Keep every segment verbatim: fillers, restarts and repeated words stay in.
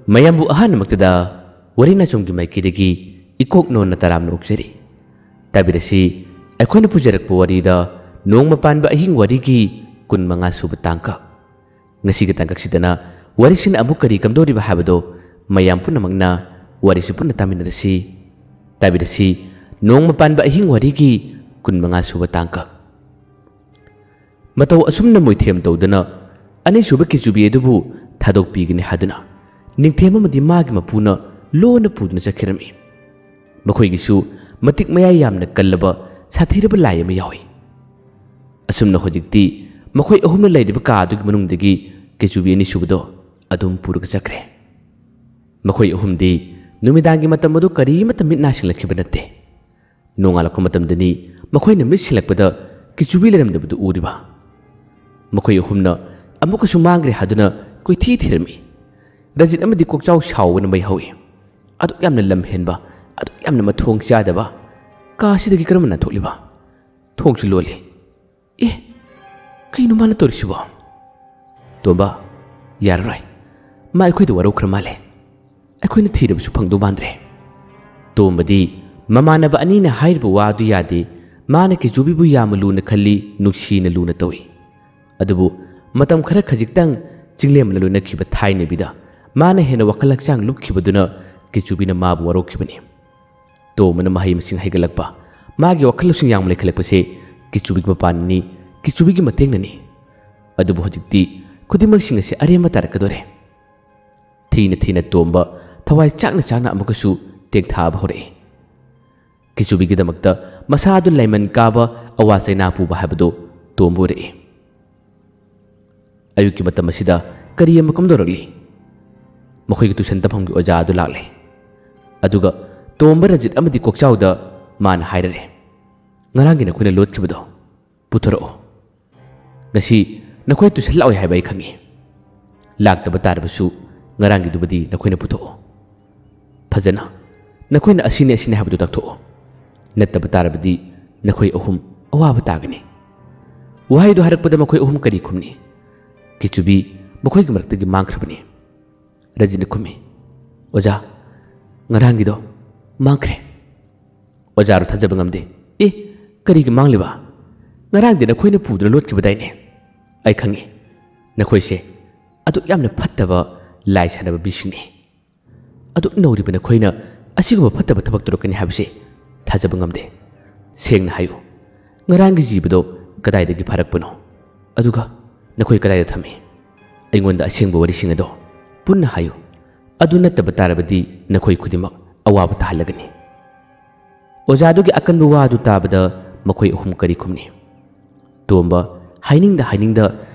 ꯃꯌꯥꯝꯕꯨ ꯑꯍꯥꯟꯕꯃꯛꯇꯗ ꯋꯥꯔꯤ ꯅꯥꯆꯣꯝꯒꯤ ꯃꯥꯏꯀꯩꯗꯒꯤ ꯏꯀꯣꯛ ꯅꯣꯟꯅ ꯇꯔꯥꯝꯅ ꯑꯣꯛꯆꯔꯤ꯫ ꯇꯥꯕꯤꯔꯁꯤ, ꯑꯩꯈꯣꯏꯅ ꯄꯨꯖꯔꯛꯄ ꯋꯥꯔꯤꯗ ꯅꯣꯡꯃ ꯄꯥꯟꯕ ꯑꯍꯤꯡ ꯋꯥꯔꯤꯒꯤ ꯀꯨꯟꯃꯉꯥ ꯁꯨꯕ ꯇꯥꯡꯀꯛ꯫ ꯉꯁꯤꯒꯤ ꯇꯥꯡꯀꯛꯁꯤꯗꯅ ꯋꯥꯔꯤꯁꯤꯅ ꯑꯃꯨꯛ ꯀꯔꯤ ꯀꯝꯗꯧꯔꯤꯕ ꯍꯥꯏꯕꯗꯣ ꯃꯌꯥꯝ ꯄꯨꯝꯅꯃꯛꯅ ꯋꯥꯔꯤꯁꯤ ꯄꯨꯟꯅ ꯇꯥꯃꯤꯟꯅꯔꯁꯤ꯫ ꯇꯥꯕꯤꯔꯁꯤ, ꯅꯣꯡꯃ ꯄꯥꯟꯕ ꯑꯍꯤꯡ ꯋꯥꯔꯤꯒꯤ ꯀꯨꯟꯃꯉꯥ ꯁꯨꯕ ꯇꯥꯡꯀꯛ꯫ ꯃꯇꯧ ꯑꯁꯨꯝꯅ ꯃꯣꯏꯊꯦꯝ ꯇꯧꯗꯨꯅ ꯑꯅꯤꯁꯨꯕ ꯀꯤꯆꯨꯕꯤ ꯑꯗꯨꯕꯨ ꯊꯥꯗꯣꯛꯄꯤꯒꯅꯤ ꯍꯥꯏꯗꯨꯅ ꯅꯤꯡꯊꯦꯝ ꯑꯃꯗꯤ ꯃꯥꯒꯤ ꯃꯄꯨꯅ ꯂꯣꯟꯅ ꯄꯨꯗꯨꯅ ꯆꯠꯈꯤꯔꯝꯃꯤ꯫ ꯃꯈꯣꯏꯒꯤꯁꯨ ꯃꯇꯤꯛ ꯃꯌꯥꯏ ꯌꯥꯝꯅ ꯀꯜꯂꯕ ꯁꯥꯊꯤꯔꯕ ꯂꯥꯏ ꯑꯃ ꯌꯥꯎꯏ꯫ ꯑꯁꯨꯝꯅ ꯍꯧꯖꯤꯛꯇꯤ ꯃꯈꯣꯏ ꯑꯍꯨꯝꯅ ꯂꯩꯔꯤꯕ ꯀꯥ ꯑꯗꯨꯒꯤ ꯃꯅꯨꯡꯗꯒꯤ ꯀꯤꯆꯨꯕꯤ ꯑꯅꯤꯁꯨꯕꯗꯣ ꯑꯗꯨꯝ ꯄꯨꯔꯒ ꯆꯠꯈ꯭ꯔꯦ꯫ ꯃꯈꯣꯏ ꯑꯍꯨꯝꯗꯤ ꯅꯨꯃꯤꯗꯥꯡꯒꯤ ꯃꯇꯝ ꯑꯗꯨ ꯀꯔꯤꯃꯠꯇ ꯃꯤꯠ ꯅꯥ ꯁꯤꯡꯂꯛꯈꯤꯕ ꯅꯠꯇꯦ꯫ ꯅꯣꯡꯉꯥꯜꯂꯛꯄ ꯃꯇꯝꯗꯅꯤ ꯃꯈꯣꯏꯅ ꯃꯤꯠ ꯁꯤꯡꯂꯛꯄꯗ ꯀꯤꯆꯨꯕꯤ ꯂꯩꯔꯝꯗꯕꯗꯨ ꯎꯔꯤꯕ꯫ ꯃꯈꯣꯏ ꯑꯍꯨꯝꯅ ꯑꯃꯨꯛꯀꯁꯨ ꯃꯥꯡꯈ꯭ꯔꯦ ꯍꯥꯏꯗꯨꯅ ꯀꯣꯏꯊꯤ ꯊꯤꯔꯝꯃꯤ꯫ ꯔꯖꯤꯠ ꯑꯃꯗꯤ ꯀꯣꯛꯆꯥꯎ ꯁꯥꯎꯕꯅ ꯃꯩ ꯍꯧꯏ꯫ ꯑꯗꯨꯛ ꯌꯥꯝꯅ ꯂꯝ ꯍꯦꯟꯕ, ꯑꯗꯨꯛ ꯌꯥꯝꯅ ꯃꯊꯣꯡ ꯆꯥꯗꯕ, ꯀꯥꯁꯤꯗꯒꯤ ꯀꯔꯝꯅ ꯅꯥꯟꯊꯣꯛꯂꯤꯕ? ꯊꯣꯡꯁꯨ ꯂꯣꯜꯂꯤ꯫ ꯑꯦ, ꯀꯩꯅꯣ ꯃꯥꯅ ꯇꯧꯔꯤꯁꯤꯕꯣ? ꯇꯣꯝꯕ, ꯌꯥꯔꯔꯣꯏ꯫ ꯃꯥ ꯑꯩꯈꯣꯏꯗ ꯋꯥꯔꯧꯈ꯭ꯔ ꯃꯥꯜꯂꯦ꯫ ꯑꯩꯈꯣꯏꯅ ꯊꯤꯔꯕꯁꯨ ꯐꯪꯗꯧ ꯃꯥꯟꯗ꯭ꯔꯦ꯫ ꯇꯣꯝꯕꯗꯤ ꯃꯃꯥꯟꯅꯕ ꯑꯅꯤꯅ ꯍꯥꯏꯔꯤꯕ ꯋꯥ ꯑꯗꯨ ꯌꯥꯗꯦ꯫ ꯃꯥꯅ ꯀꯤꯆꯨꯕꯤꯕꯨ ꯌꯥꯝꯅ ꯂꯨꯅ ꯈꯜꯂꯤ, ꯅꯨꯡꯁꯤꯅ ꯂꯨꯅ ꯇꯧꯏ꯫ ꯑꯗꯨꯕꯨ ꯃꯇꯝ ꯈꯔ ꯈꯖꯤꯛꯇꯪ ꯆꯤꯡꯂꯦꯝꯅ ꯂꯣꯏꯅꯈꯤꯕ ꯊꯥꯏꯅꯕꯤꯗ ꯃꯥꯅ ꯍꯦꯟꯅ ꯋꯥꯈꯜ ꯍꯛꯆꯥꯡ ꯂꯨꯞꯈꯤꯕꯗꯨꯅ ꯀꯤꯆꯨꯕꯤꯅ ꯃꯥꯕꯨ ꯋꯥꯔꯧꯈꯤꯕꯅꯤ꯫ ꯇꯣꯝꯕꯅ ꯃꯍꯩ ꯃꯁꯤꯡ ꯍꯩꯒꯠꯂꯛꯄ, ꯃꯥꯒꯤ ꯋꯥꯈꯜ ꯂꯧꯁꯤꯡ ꯌꯥꯝꯅ ꯂꯩꯈꯠꯂꯛꯄꯁꯦ ꯀꯤꯆꯨꯕꯤꯒꯤ ꯃꯄꯥꯟꯅꯅꯤ, ꯀꯤꯆꯨꯕꯤꯒꯤ ꯃꯇꯦꯡꯅꯅꯤ꯫ ꯑꯗꯨꯕꯨ ꯍꯧꯖꯤꯛꯇꯤ ꯈꯨꯗꯤꯡꯃꯛꯁꯤꯡ ꯑꯁꯤ ꯑꯔꯦꯝꯕ ꯇꯥꯔꯛꯀꯗꯣꯔꯦ꯫ ꯊꯤꯅ ꯊꯤꯅ ꯇꯣꯝꯕ ꯊꯋꯥꯏ ꯆꯥꯛꯅ ꯆꯥꯛꯅ ꯑꯃꯨꯛꯀꯁꯨ ꯇꯦꯡꯊꯥꯕ ꯍꯧꯔꯛꯏ꯫ ꯀꯤꯆꯨꯕꯤꯒꯤꯗꯃꯛꯇ ꯃꯁꯥꯗꯨ ꯂꯥꯏꯃꯟ ꯀꯥꯕ, ꯑꯋꯥ ꯆꯩꯅꯥ ꯄꯨꯕ ꯍꯥꯏꯕꯗꯨ ꯇꯣꯝꯕ ꯎꯔꯛꯏ꯫ ꯑꯌꯨꯛꯀꯤ ꯃꯇꯝ ꯑꯁꯤꯗ ꯀꯔꯤ ꯑꯃ ꯀꯝꯗꯧꯔꯛꯂꯤ? ꯃꯈꯣꯏꯒꯤ ꯇꯨꯏꯁꯟ ꯇꯝꯐꯝꯒꯤ ꯑꯣꯖꯥ ꯑꯗꯨ ꯂꯥꯛꯂꯦ꯫ ꯑꯗꯨꯒ ꯇꯣꯝꯕ, ꯔꯖꯤꯠ ꯑꯃꯗꯤ ꯀꯣꯛꯆꯥꯎꯗ ꯃꯥꯅ ꯍꯥꯏꯔꯔꯦ, "ꯉꯔꯥꯡꯒꯤ ꯅꯈꯣꯏꯅ ꯂꯣꯠꯈꯤꯕꯗꯣ ꯄꯨꯊꯣꯔꯛꯑꯣ꯫ ꯉꯁꯤ ꯅꯈꯣꯏ ꯇꯨꯏꯁꯟ ꯂꯥꯛꯑꯣꯏ ꯍꯥꯏꯕ ꯑꯩ ꯈꯪꯉꯤ꯫ ꯂꯥꯛꯇꯕ ꯇꯥꯔꯕꯁꯨ ꯉꯔꯥꯡꯒꯤꯗꯨꯕꯨꯗꯤ ꯅꯈꯣꯏꯅ ꯄꯨꯊꯣꯛꯑꯣ꯫ ꯐꯖꯅ ꯅꯈꯣꯏꯅ ꯑꯁꯤꯅꯤ ꯑꯁꯤꯅꯤ ꯍꯥꯏꯕꯗꯨ ꯇꯥꯛꯊꯣꯛꯑꯣ꯫ ꯅꯠꯇꯕ ꯇꯥꯔꯕꯗꯤ ꯅꯈꯣꯏ ꯑꯍꯨꯝ ꯑꯋꯥꯕ ꯇꯥꯒꯅꯤ꯫" ꯋꯥꯍꯩꯗꯨ ꯍꯥꯏꯔꯛꯄꯗ ꯃꯈꯣꯏ ꯑꯍꯨꯝ ꯀꯔꯤ ꯈꯨꯝꯅꯤ? ꯀꯤꯆꯨꯕꯤ ꯃꯈꯣꯏꯒꯤ ꯃꯔꯛꯇꯒꯤ ꯃꯥꯡꯈ꯭ꯔꯕꯅꯤ꯫ ꯔꯖꯅꯤ ꯈꯨꯝꯃꯤ, "ꯑꯣꯖꯥ, ꯉꯔꯥꯡꯒꯤꯗꯣ ꯃꯥꯡꯈ꯭ꯔꯦ꯫" ꯑꯣꯖꯥꯗꯨ ꯊꯥꯖꯕ ꯉꯝꯗꯦ꯫ "ꯑꯦ, ꯀꯔꯤꯒꯤ ꯃꯥꯡꯂꯤꯕ? ꯉꯔꯥꯡꯗꯤ ꯅꯈꯣꯏꯅ ꯄꯨꯗꯨꯅ ꯂꯣꯠꯈꯤꯕꯗꯥꯏꯅꯦ?" "ꯑꯩ ꯈꯪꯉꯤ, ꯅꯈꯣꯏꯁꯦ ꯑꯗꯨꯛ ꯌꯥꯝꯅ ꯐꯠꯇꯕ ꯂꯥꯏ ꯁꯥꯟꯅꯕ ꯃꯤꯁꯤꯡꯅꯤ꯫ ꯑꯗꯨꯛ ꯅꯧꯔꯤꯕ ꯅꯈꯣꯏꯅ ꯑꯁꯤꯒꯨꯝꯕ ꯐꯠꯇꯕ ꯊꯕꯛ ꯇꯧꯔꯛꯀꯅꯤ ꯍꯥꯏꯕꯁꯤ ꯊꯥꯖꯕ ꯉꯝꯗꯦ꯫ ꯁꯦꯡꯅ ꯍꯥꯏꯌꯨ, ꯉꯔꯥꯡꯒꯤ ꯖꯤꯕꯗꯣ ꯀꯗꯥꯏꯗꯒꯤ ꯐꯥꯔꯛꯄꯅꯣ? ꯑꯗꯨꯒ ꯅꯈꯣꯏ ꯀꯗꯥꯏꯗ ꯊꯝꯃꯤ? ꯑꯩꯉꯣꯟꯗ ꯑꯁꯦꯡꯕ ꯋꯥꯔꯤꯁꯤꯡ ꯑꯗꯣ ꯄꯨꯟꯅ ꯍꯥꯏꯌꯨ꯫ ꯑꯗꯨ ꯅꯠꯇꯕ ꯇꯥꯔꯕꯗꯤ ꯅꯈꯣꯏ ꯈꯨꯗꯤꯡꯃꯛ ꯑꯋꯥꯕ ꯇꯥꯍꯜꯂꯒꯅꯤ꯫" ꯑꯣꯖꯥꯗꯨꯒꯤ ꯑꯀꯟꯕ ꯋꯥ ꯑꯗꯨ ꯇꯥꯕꯗ ꯃꯈꯣꯏ ꯑꯍꯨꯝ ꯀꯔꯤ ꯈꯨꯝꯅꯤ? ꯇꯣꯝꯕ, ꯍꯥꯏꯅꯤꯡꯗ ꯍꯥꯏꯅꯤꯡꯗ,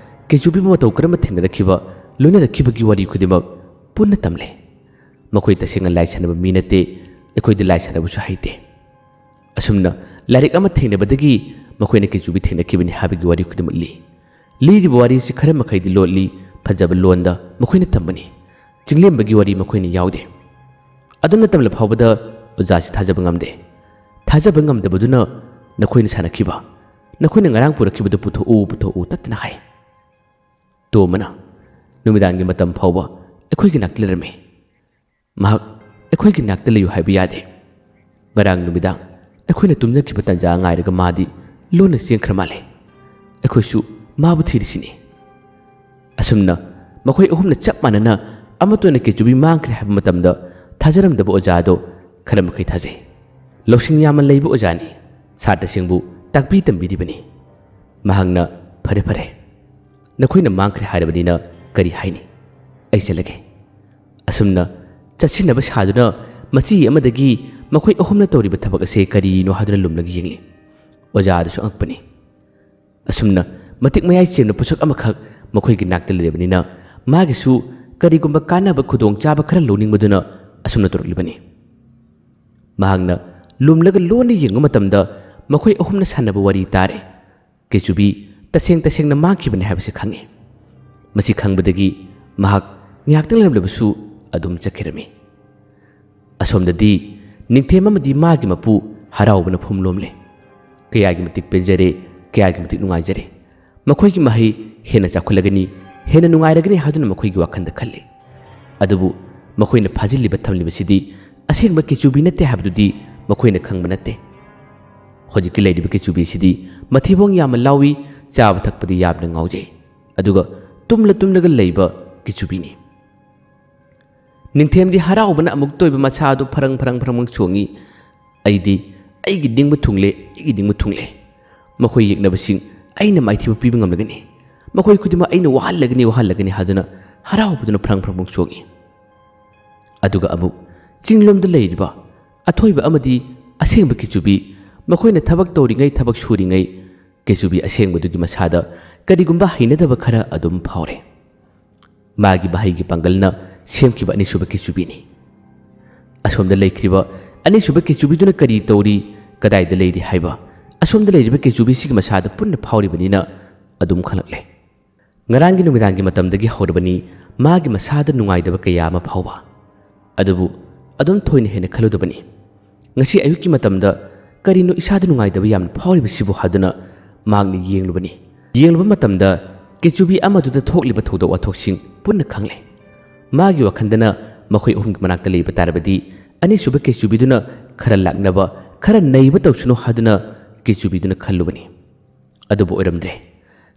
ꯀꯦꯆꯨꯕꯤꯕꯨ ꯃꯇꯧ ꯀꯔꯝꯅ ꯊꯦꯡꯅꯔꯛꯈꯤꯕ, ꯂꯣꯏꯅꯔꯛꯈꯤꯕꯒꯤ ꯋꯥꯔꯤ ꯈꯨꯗꯤꯡꯃꯛ ꯄꯨꯟꯅ ꯇꯝꯂꯦ꯫ ꯃꯈꯣꯏ ꯇꯁꯦꯡꯅ ꯂꯥꯏ ꯁꯥꯟꯅꯕ ꯃꯤ ꯅꯠꯇꯦ, ꯑꯩꯈꯣꯏꯗꯤ ꯂꯥꯏ ꯁꯥꯟꯅꯕꯁꯨ ꯍꯩꯇꯦ꯫ ꯑꯁꯨꯝꯅ ꯂꯥꯏꯔꯤꯛ ꯑꯃ ꯊꯦꯡꯅꯕꯗꯒꯤ ꯃꯈꯣꯏꯅ ꯀꯦꯆꯨꯕꯤ ꯊꯦꯡꯅꯈꯤꯕꯅꯤ ꯍꯥꯏꯕꯒꯤ ꯋꯥꯔꯤ ꯈꯨꯗꯤꯡꯃꯛ ꯂꯤ꯫ ꯂꯤꯔꯤꯕ ꯋꯥꯔꯤꯁꯤ ꯈꯔ ꯃꯈꯩꯗꯤ ꯂꯣꯠꯂꯤ, ꯐꯖꯕ ꯂꯣꯟꯗ ꯃꯈꯣꯏꯅ ꯇꯝꯕꯅꯤ꯫ ꯆꯤꯡꯂꯦꯝꯕꯒꯤ ꯋꯥꯔꯤ ꯃꯈꯣꯏꯅ ꯌꯥꯎꯗꯦ꯫ ꯑꯗꯨꯝꯅ ꯇꯝꯂ ꯐꯥꯎꯕꯗ ꯑꯣꯖꯥꯁꯤ ꯊꯥꯖꯕ ꯉꯝꯗꯦ꯫ ꯊꯥꯖꯕ ꯉꯝꯗꯕꯗꯨꯅ ꯅꯈꯣꯏꯅ ꯁꯥꯟꯅꯈꯤꯕ, ꯅꯈꯣꯏꯅ ꯉꯔꯥꯡ ꯄꯨꯔꯛꯈꯤꯕꯗꯨ ꯄꯨꯊꯣꯛꯎ, ꯄꯨꯊꯣꯛꯎ ꯇꯠꯇꯅ ꯍꯥꯏ꯫ ꯇꯣꯝꯕꯅ ꯅꯨꯃꯤꯗꯥꯡꯒꯤ ꯃꯇꯝ ꯐꯥꯎꯕ ꯑꯩꯈꯣꯏꯒꯤ ꯅꯥꯛꯇ ꯂꯩꯔꯝꯃꯤ꯫ ꯃꯍꯥꯛ ꯑꯩꯈꯣꯏꯒꯤ ꯅꯥꯛꯇ ꯂꯩꯌꯨ ꯍꯥꯏꯕ ꯌꯥꯗꯦ꯫ ꯉꯔꯥꯡ ꯅꯨꯃꯤꯗꯥꯡ ꯑꯩꯈꯣꯏꯅ ꯇꯨꯝꯖꯈꯤꯕ ꯇꯥꯟꯖꯥ ꯉꯥꯏꯔꯒ ꯃꯥꯗꯤ ꯂꯣꯟꯅ ꯆꯦꯟꯈ꯭ꯔ ꯃꯥꯜꯂꯦ꯫ ꯑꯩꯈꯣꯏꯁꯨ ꯃꯥꯕꯨ ꯊꯤꯔꯤꯁꯤꯅꯤ꯫ ꯑꯁꯨꯝꯅ ꯃꯈꯣꯏ ꯑꯍꯨꯝꯅ ꯆꯞ ꯃꯥꯟꯅꯅ ꯑꯃꯠꯇ ꯑꯣꯏꯅ ꯀꯦꯆꯨꯕꯤ ꯃꯥꯡꯈ꯭ꯔꯦ ꯍꯥꯏꯕ ꯃꯇꯝꯗ ꯊꯥꯖꯔꯝꯗꯕ ꯑꯣꯖꯥ ꯑꯗꯣ ꯈꯔ ꯃꯈꯩ ꯊꯥꯖꯩ꯫ ꯂꯧꯁꯤꯡ ꯌꯥꯝꯅ ꯂꯩꯕ ꯑꯣꯖꯥꯅꯤ, ꯁꯥꯇ꯭ꯔꯁꯤꯡꯕꯨ ꯇꯥꯛꯄꯤ ꯇꯝꯕꯤꯔꯤꯕꯅꯤ꯫ ꯃꯍꯥꯛꯅ "ꯐꯔꯦ, ꯐꯔꯦ, ꯅꯈꯣꯏꯅ ꯃꯥꯡꯈ꯭ꯔꯦ ꯍꯥꯏꯔꯕꯅꯤꯅ ꯀꯔꯤ ꯍꯥꯏꯅꯤ? ꯑꯩ ꯆꯠꯂꯒꯦ꯫" ꯑꯁꯨꯝꯅ ꯆꯠꯁꯤꯟꯅꯕ ꯁꯥꯗꯨꯅ ꯃꯆꯤ ꯑꯃꯗꯒꯤ ꯃꯈꯣꯏ ꯑꯍꯨꯝꯅ ꯇꯧꯔꯤꯕ ꯊꯕꯛ ꯑꯁꯦ ꯀꯔꯤꯅꯣ ꯍꯥꯏꯗꯨꯅ ꯂꯨꯝꯂꯒ ꯌꯦꯡꯂꯤ꯫ ꯑꯣꯖꯥ ꯑꯗꯨꯁꯨ ꯑꯉꯛꯄꯅꯤ꯫ ꯑꯁꯨꯝꯅ ꯃꯇꯤꯛ ꯃꯌꯥꯏ ꯆꯦꯟꯕ ꯄꯣꯠꯁꯛ ꯑꯃꯈꯛ ꯃꯈꯣꯏꯒꯤ ꯅꯥꯛꯇ ꯂꯩꯔꯕꯅꯤꯅ ꯃꯥꯒꯤꯁꯨ ꯀꯔꯤꯒꯨꯝꯕ ꯀꯥꯟꯅꯕ ꯈꯨꯗꯣꯡꯆꯥꯕ ꯈꯔ ꯂꯧꯅꯤꯡꯕꯗꯨꯅ ꯑꯁꯨꯝꯅ ꯇꯧꯔꯛꯂꯤꯕꯅꯤ꯫ ꯃꯍꯥꯛꯅ ꯂꯨꯝꯂꯒ ꯂꯣꯟꯅ ꯌꯦꯡꯕ ꯃꯇꯝꯗ ꯃꯈꯣꯏ ꯑꯍꯨꯝꯅ ꯁꯥꯟꯅꯕ ꯋꯥꯔꯤ ꯇꯥꯔꯦ꯫ ꯀꯦꯆꯨꯕꯤ ꯇꯁꯦꯡ ꯇꯁꯦꯡꯅ ꯃꯥꯡꯈꯤꯕꯅꯤ ꯍꯥꯏꯕꯁꯤ ꯈꯪꯉꯤ꯫ ꯃꯁꯤ ꯈꯪꯕꯗꯒꯤ ꯃꯍꯥꯛ ꯉꯥꯏꯍꯥꯛꯇꯪ ꯂꯩꯔꯝꯂꯕꯁꯨ ꯑꯗꯨꯝ ꯆꯠꯈꯤꯔꯝꯃꯤ꯫ ꯑꯁꯣꯝꯗꯗꯤ ꯅꯤꯡꯊꯦꯝ ꯑꯃꯗꯤ ꯃꯥꯒꯤ ꯃꯄꯨ ꯍꯔꯥꯎꯕꯅ ꯐꯨꯝꯂꯣꯝꯂꯦ꯫ ꯀꯌꯥꯒꯤ ꯃꯇꯤꯛ ꯄꯦꯟꯖꯔꯦ, ꯀꯌꯥꯒꯤ ꯃꯇꯤꯛ ꯅꯨꯡꯉꯥꯏꯖꯔꯦ꯫ ꯃꯈꯣꯏꯒꯤ ꯃꯍꯩ ꯍꯦꯟꯅ ꯆꯥꯎꯈꯠꯂꯒꯅꯤ, ꯍꯦꯟꯅ ꯅꯨꯡꯉꯥꯏꯔꯒꯅꯤ ꯍꯥꯏꯗꯨꯅ ꯃꯈꯣꯏꯒꯤ ꯋꯥꯈꯜꯗ ꯈꯜꯂꯤ꯫ ꯑꯗꯨꯕꯨ ꯃꯈꯣꯏꯅ ꯐꯥꯖꯤꯜꯂꯤꯕ ꯊꯝꯂꯤꯕꯁꯤꯗꯤ ꯑꯁꯦꯡꯕ ꯀꯦꯆꯨꯕꯤ ꯅꯠꯇꯦ ꯍꯥꯏꯕꯗꯨꯗꯤ ꯃꯈꯣꯏꯅ ꯈꯪꯕ ꯅꯠꯇꯦ꯫ ꯍꯧꯖꯤꯛꯀꯤ ꯂꯩꯔꯤꯕ ꯀꯦꯆꯨꯕꯤ ꯑꯁꯤꯗꯤ ꯃꯊꯤꯕꯣꯡ ꯌꯥꯝꯅ ꯂꯥꯎꯏ, ꯆꯥꯕ ꯊꯛꯄꯗꯤ ꯌꯥꯝꯅ ꯉꯥꯎꯖꯩ, ꯑꯗꯨꯒ ꯇꯨꯝꯂ ꯇꯨꯝꯂꯒ ꯂꯩꯕ ꯀꯦꯆꯨꯕꯤꯅꯤ꯫ ꯅꯤꯡꯊꯦꯝꯗꯤ ꯍꯔꯥꯎꯕꯅ ꯑꯃꯨꯛꯇ ꯑꯣꯏꯕ ꯃꯁꯥ ꯑꯗꯨ ꯐꯔꯪ ꯐꯔꯪ ꯐꯔꯪ ꯐꯔꯪ ꯆꯣꯡꯏ꯫ "ꯑꯩꯗꯤ ꯑꯩꯒꯤ ꯅꯤꯡꯕ ꯊꯨꯡꯂꯦ, ꯑꯩꯒꯤ ꯅꯤꯡꯕ ꯊꯨꯡꯂꯦ꯫ ꯃꯈꯣꯏ ꯌꯦꯛꯅꯕꯁꯤꯡ ꯑꯩꯅ ꯃꯥꯏꯊꯤꯕ ꯄꯤꯕ ꯉꯝꯂꯒꯅꯤ꯫ ꯃꯈꯣꯏ ꯈꯨꯗꯤꯡꯃꯛ ꯑꯩꯅ ꯋꯥꯍꯜꯂꯒꯅꯤ, ꯋꯥꯍꯜꯂꯒꯅꯤ" ꯍꯥꯏꯗꯨꯅ ꯍꯔꯥꯎꯕꯗꯨꯅ ꯐ꯭ꯔꯪ ꯐ꯭ꯔꯪ ꯐ꯭ꯔꯪ ꯆꯣꯡꯏ꯫ ꯑꯗꯨꯒ ꯑꯃꯨꯛ ꯆꯤꯡꯂꯣꯝꯗ ꯂꯩꯔꯤꯕ ꯑꯊꯣꯏꯕ ꯑꯃꯗꯤ ꯑꯁꯦꯡꯕ ꯀꯦꯆꯨꯕꯤ, ꯃꯈꯣꯏꯅ ꯊꯕꯛ ꯇꯧꯔꯤꯉꯩ, ꯊꯕꯛ ꯁꯨꯔꯤꯉꯩ, ꯀꯦꯆꯨꯕꯤ ꯑꯁꯦꯡꯕꯗꯨꯒꯤ ꯃꯁꯥꯗ ꯀꯔꯤꯒꯨꯝꯕ ꯍꯩꯅꯗꯕ ꯈꯔ ꯑꯗꯨꯝ ꯐꯥꯎꯔꯦ꯫ ꯃꯥꯒꯤ ꯃꯍꯩꯒꯤ ꯄꯥꯡꯒꯜꯅ ꯁꯦꯝꯈꯤꯕ ꯑꯅꯤꯁꯨꯕ ꯀꯦꯆꯨꯕꯤꯅꯤ꯫ ꯑꯁꯣꯝꯗ ꯂꯩꯈ꯭ꯔꯤꯕ ꯑꯅꯤꯁꯨꯕ ꯀꯦꯆꯨꯕꯤꯗꯨꯅ ꯀꯔꯤ ꯇꯧꯔꯤ, ꯀꯗꯥꯏꯗ ꯂꯩꯔꯤ ꯍꯥꯏꯕ ꯑꯁꯣꯝꯗ ꯂꯩꯔꯤꯕ ꯀꯦꯆꯨꯕꯤꯁꯤꯒꯤ ꯃꯁꯥꯗ ꯄꯨꯟꯅ ꯐꯥꯎꯔꯤꯕꯅꯤꯅ ꯑꯗꯨꯝ ꯈꯪꯂꯛꯂꯦ꯫ ꯉꯔꯥꯡꯒꯤ ꯅꯨꯃꯤꯗꯥꯡꯒꯤ ꯃꯇꯝꯗꯒꯤ ꯍꯧꯔꯕꯅꯤ ꯃꯥꯒꯤ ꯃꯁꯥꯗ ꯅꯨꯡꯉꯥꯏꯇꯕ ꯀꯌꯥ ꯑꯃ ꯐꯥꯎꯕ꯫ ꯑꯗꯨꯕꯨ ꯑꯗꯨꯝ ꯊꯣꯏꯅ ꯍꯦꯟꯅ ꯈꯜꯂꯨꯗꯕꯅꯤ꯫ ꯉꯁꯤ ꯑꯌꯨꯛꯀꯤ ꯃꯇꯝꯗ ꯀꯔꯤꯅꯣ ꯏꯁꯥꯗ ꯅꯨꯡꯉꯥꯏꯇꯕ ꯌꯥꯝꯅ ꯐꯥꯎꯔꯤꯕꯁꯤꯕꯨ ꯍꯥꯏꯗꯨꯅ ꯃꯍꯥꯛꯅ ꯌꯦꯡꯂꯨꯕꯅꯤ꯫ ꯌꯦꯡꯂꯨꯕ ꯃꯇꯝꯗ ꯀꯦꯆꯨꯕꯤ ꯑꯃꯗꯨꯗ ꯊꯣꯛꯂꯤꯕ ꯊꯧꯗꯣꯛ ꯋꯥꯊꯣꯛꯁꯤꯡ ꯄꯨꯟꯅ ꯈꯪꯂꯦ꯫ ꯃꯥꯒꯤ ꯋꯥꯈꯜꯗꯅ ꯃꯈꯣꯏ ꯑꯍꯨꯝꯒꯤ ꯃꯅꯥꯛꯇ ꯂꯩꯕ ꯇꯥꯔꯕꯗꯤ ꯑꯅꯤꯁꯨꯕ ꯀꯦꯆꯨꯕꯤꯗꯨꯅ ꯈꯔ ꯂꯥꯛꯅꯕ, ꯈꯔ ꯅꯩꯕ ꯇꯧꯁꯅꯨ ꯍꯥꯏꯗꯨꯅ ꯀꯦꯆꯨꯕꯤꯗꯨꯅ ꯈꯜꯂꯨꯕꯅꯤ꯫ ꯑꯗꯨꯕꯨ ꯑꯣꯏꯔꯝꯗ꯭ꯔꯦ꯫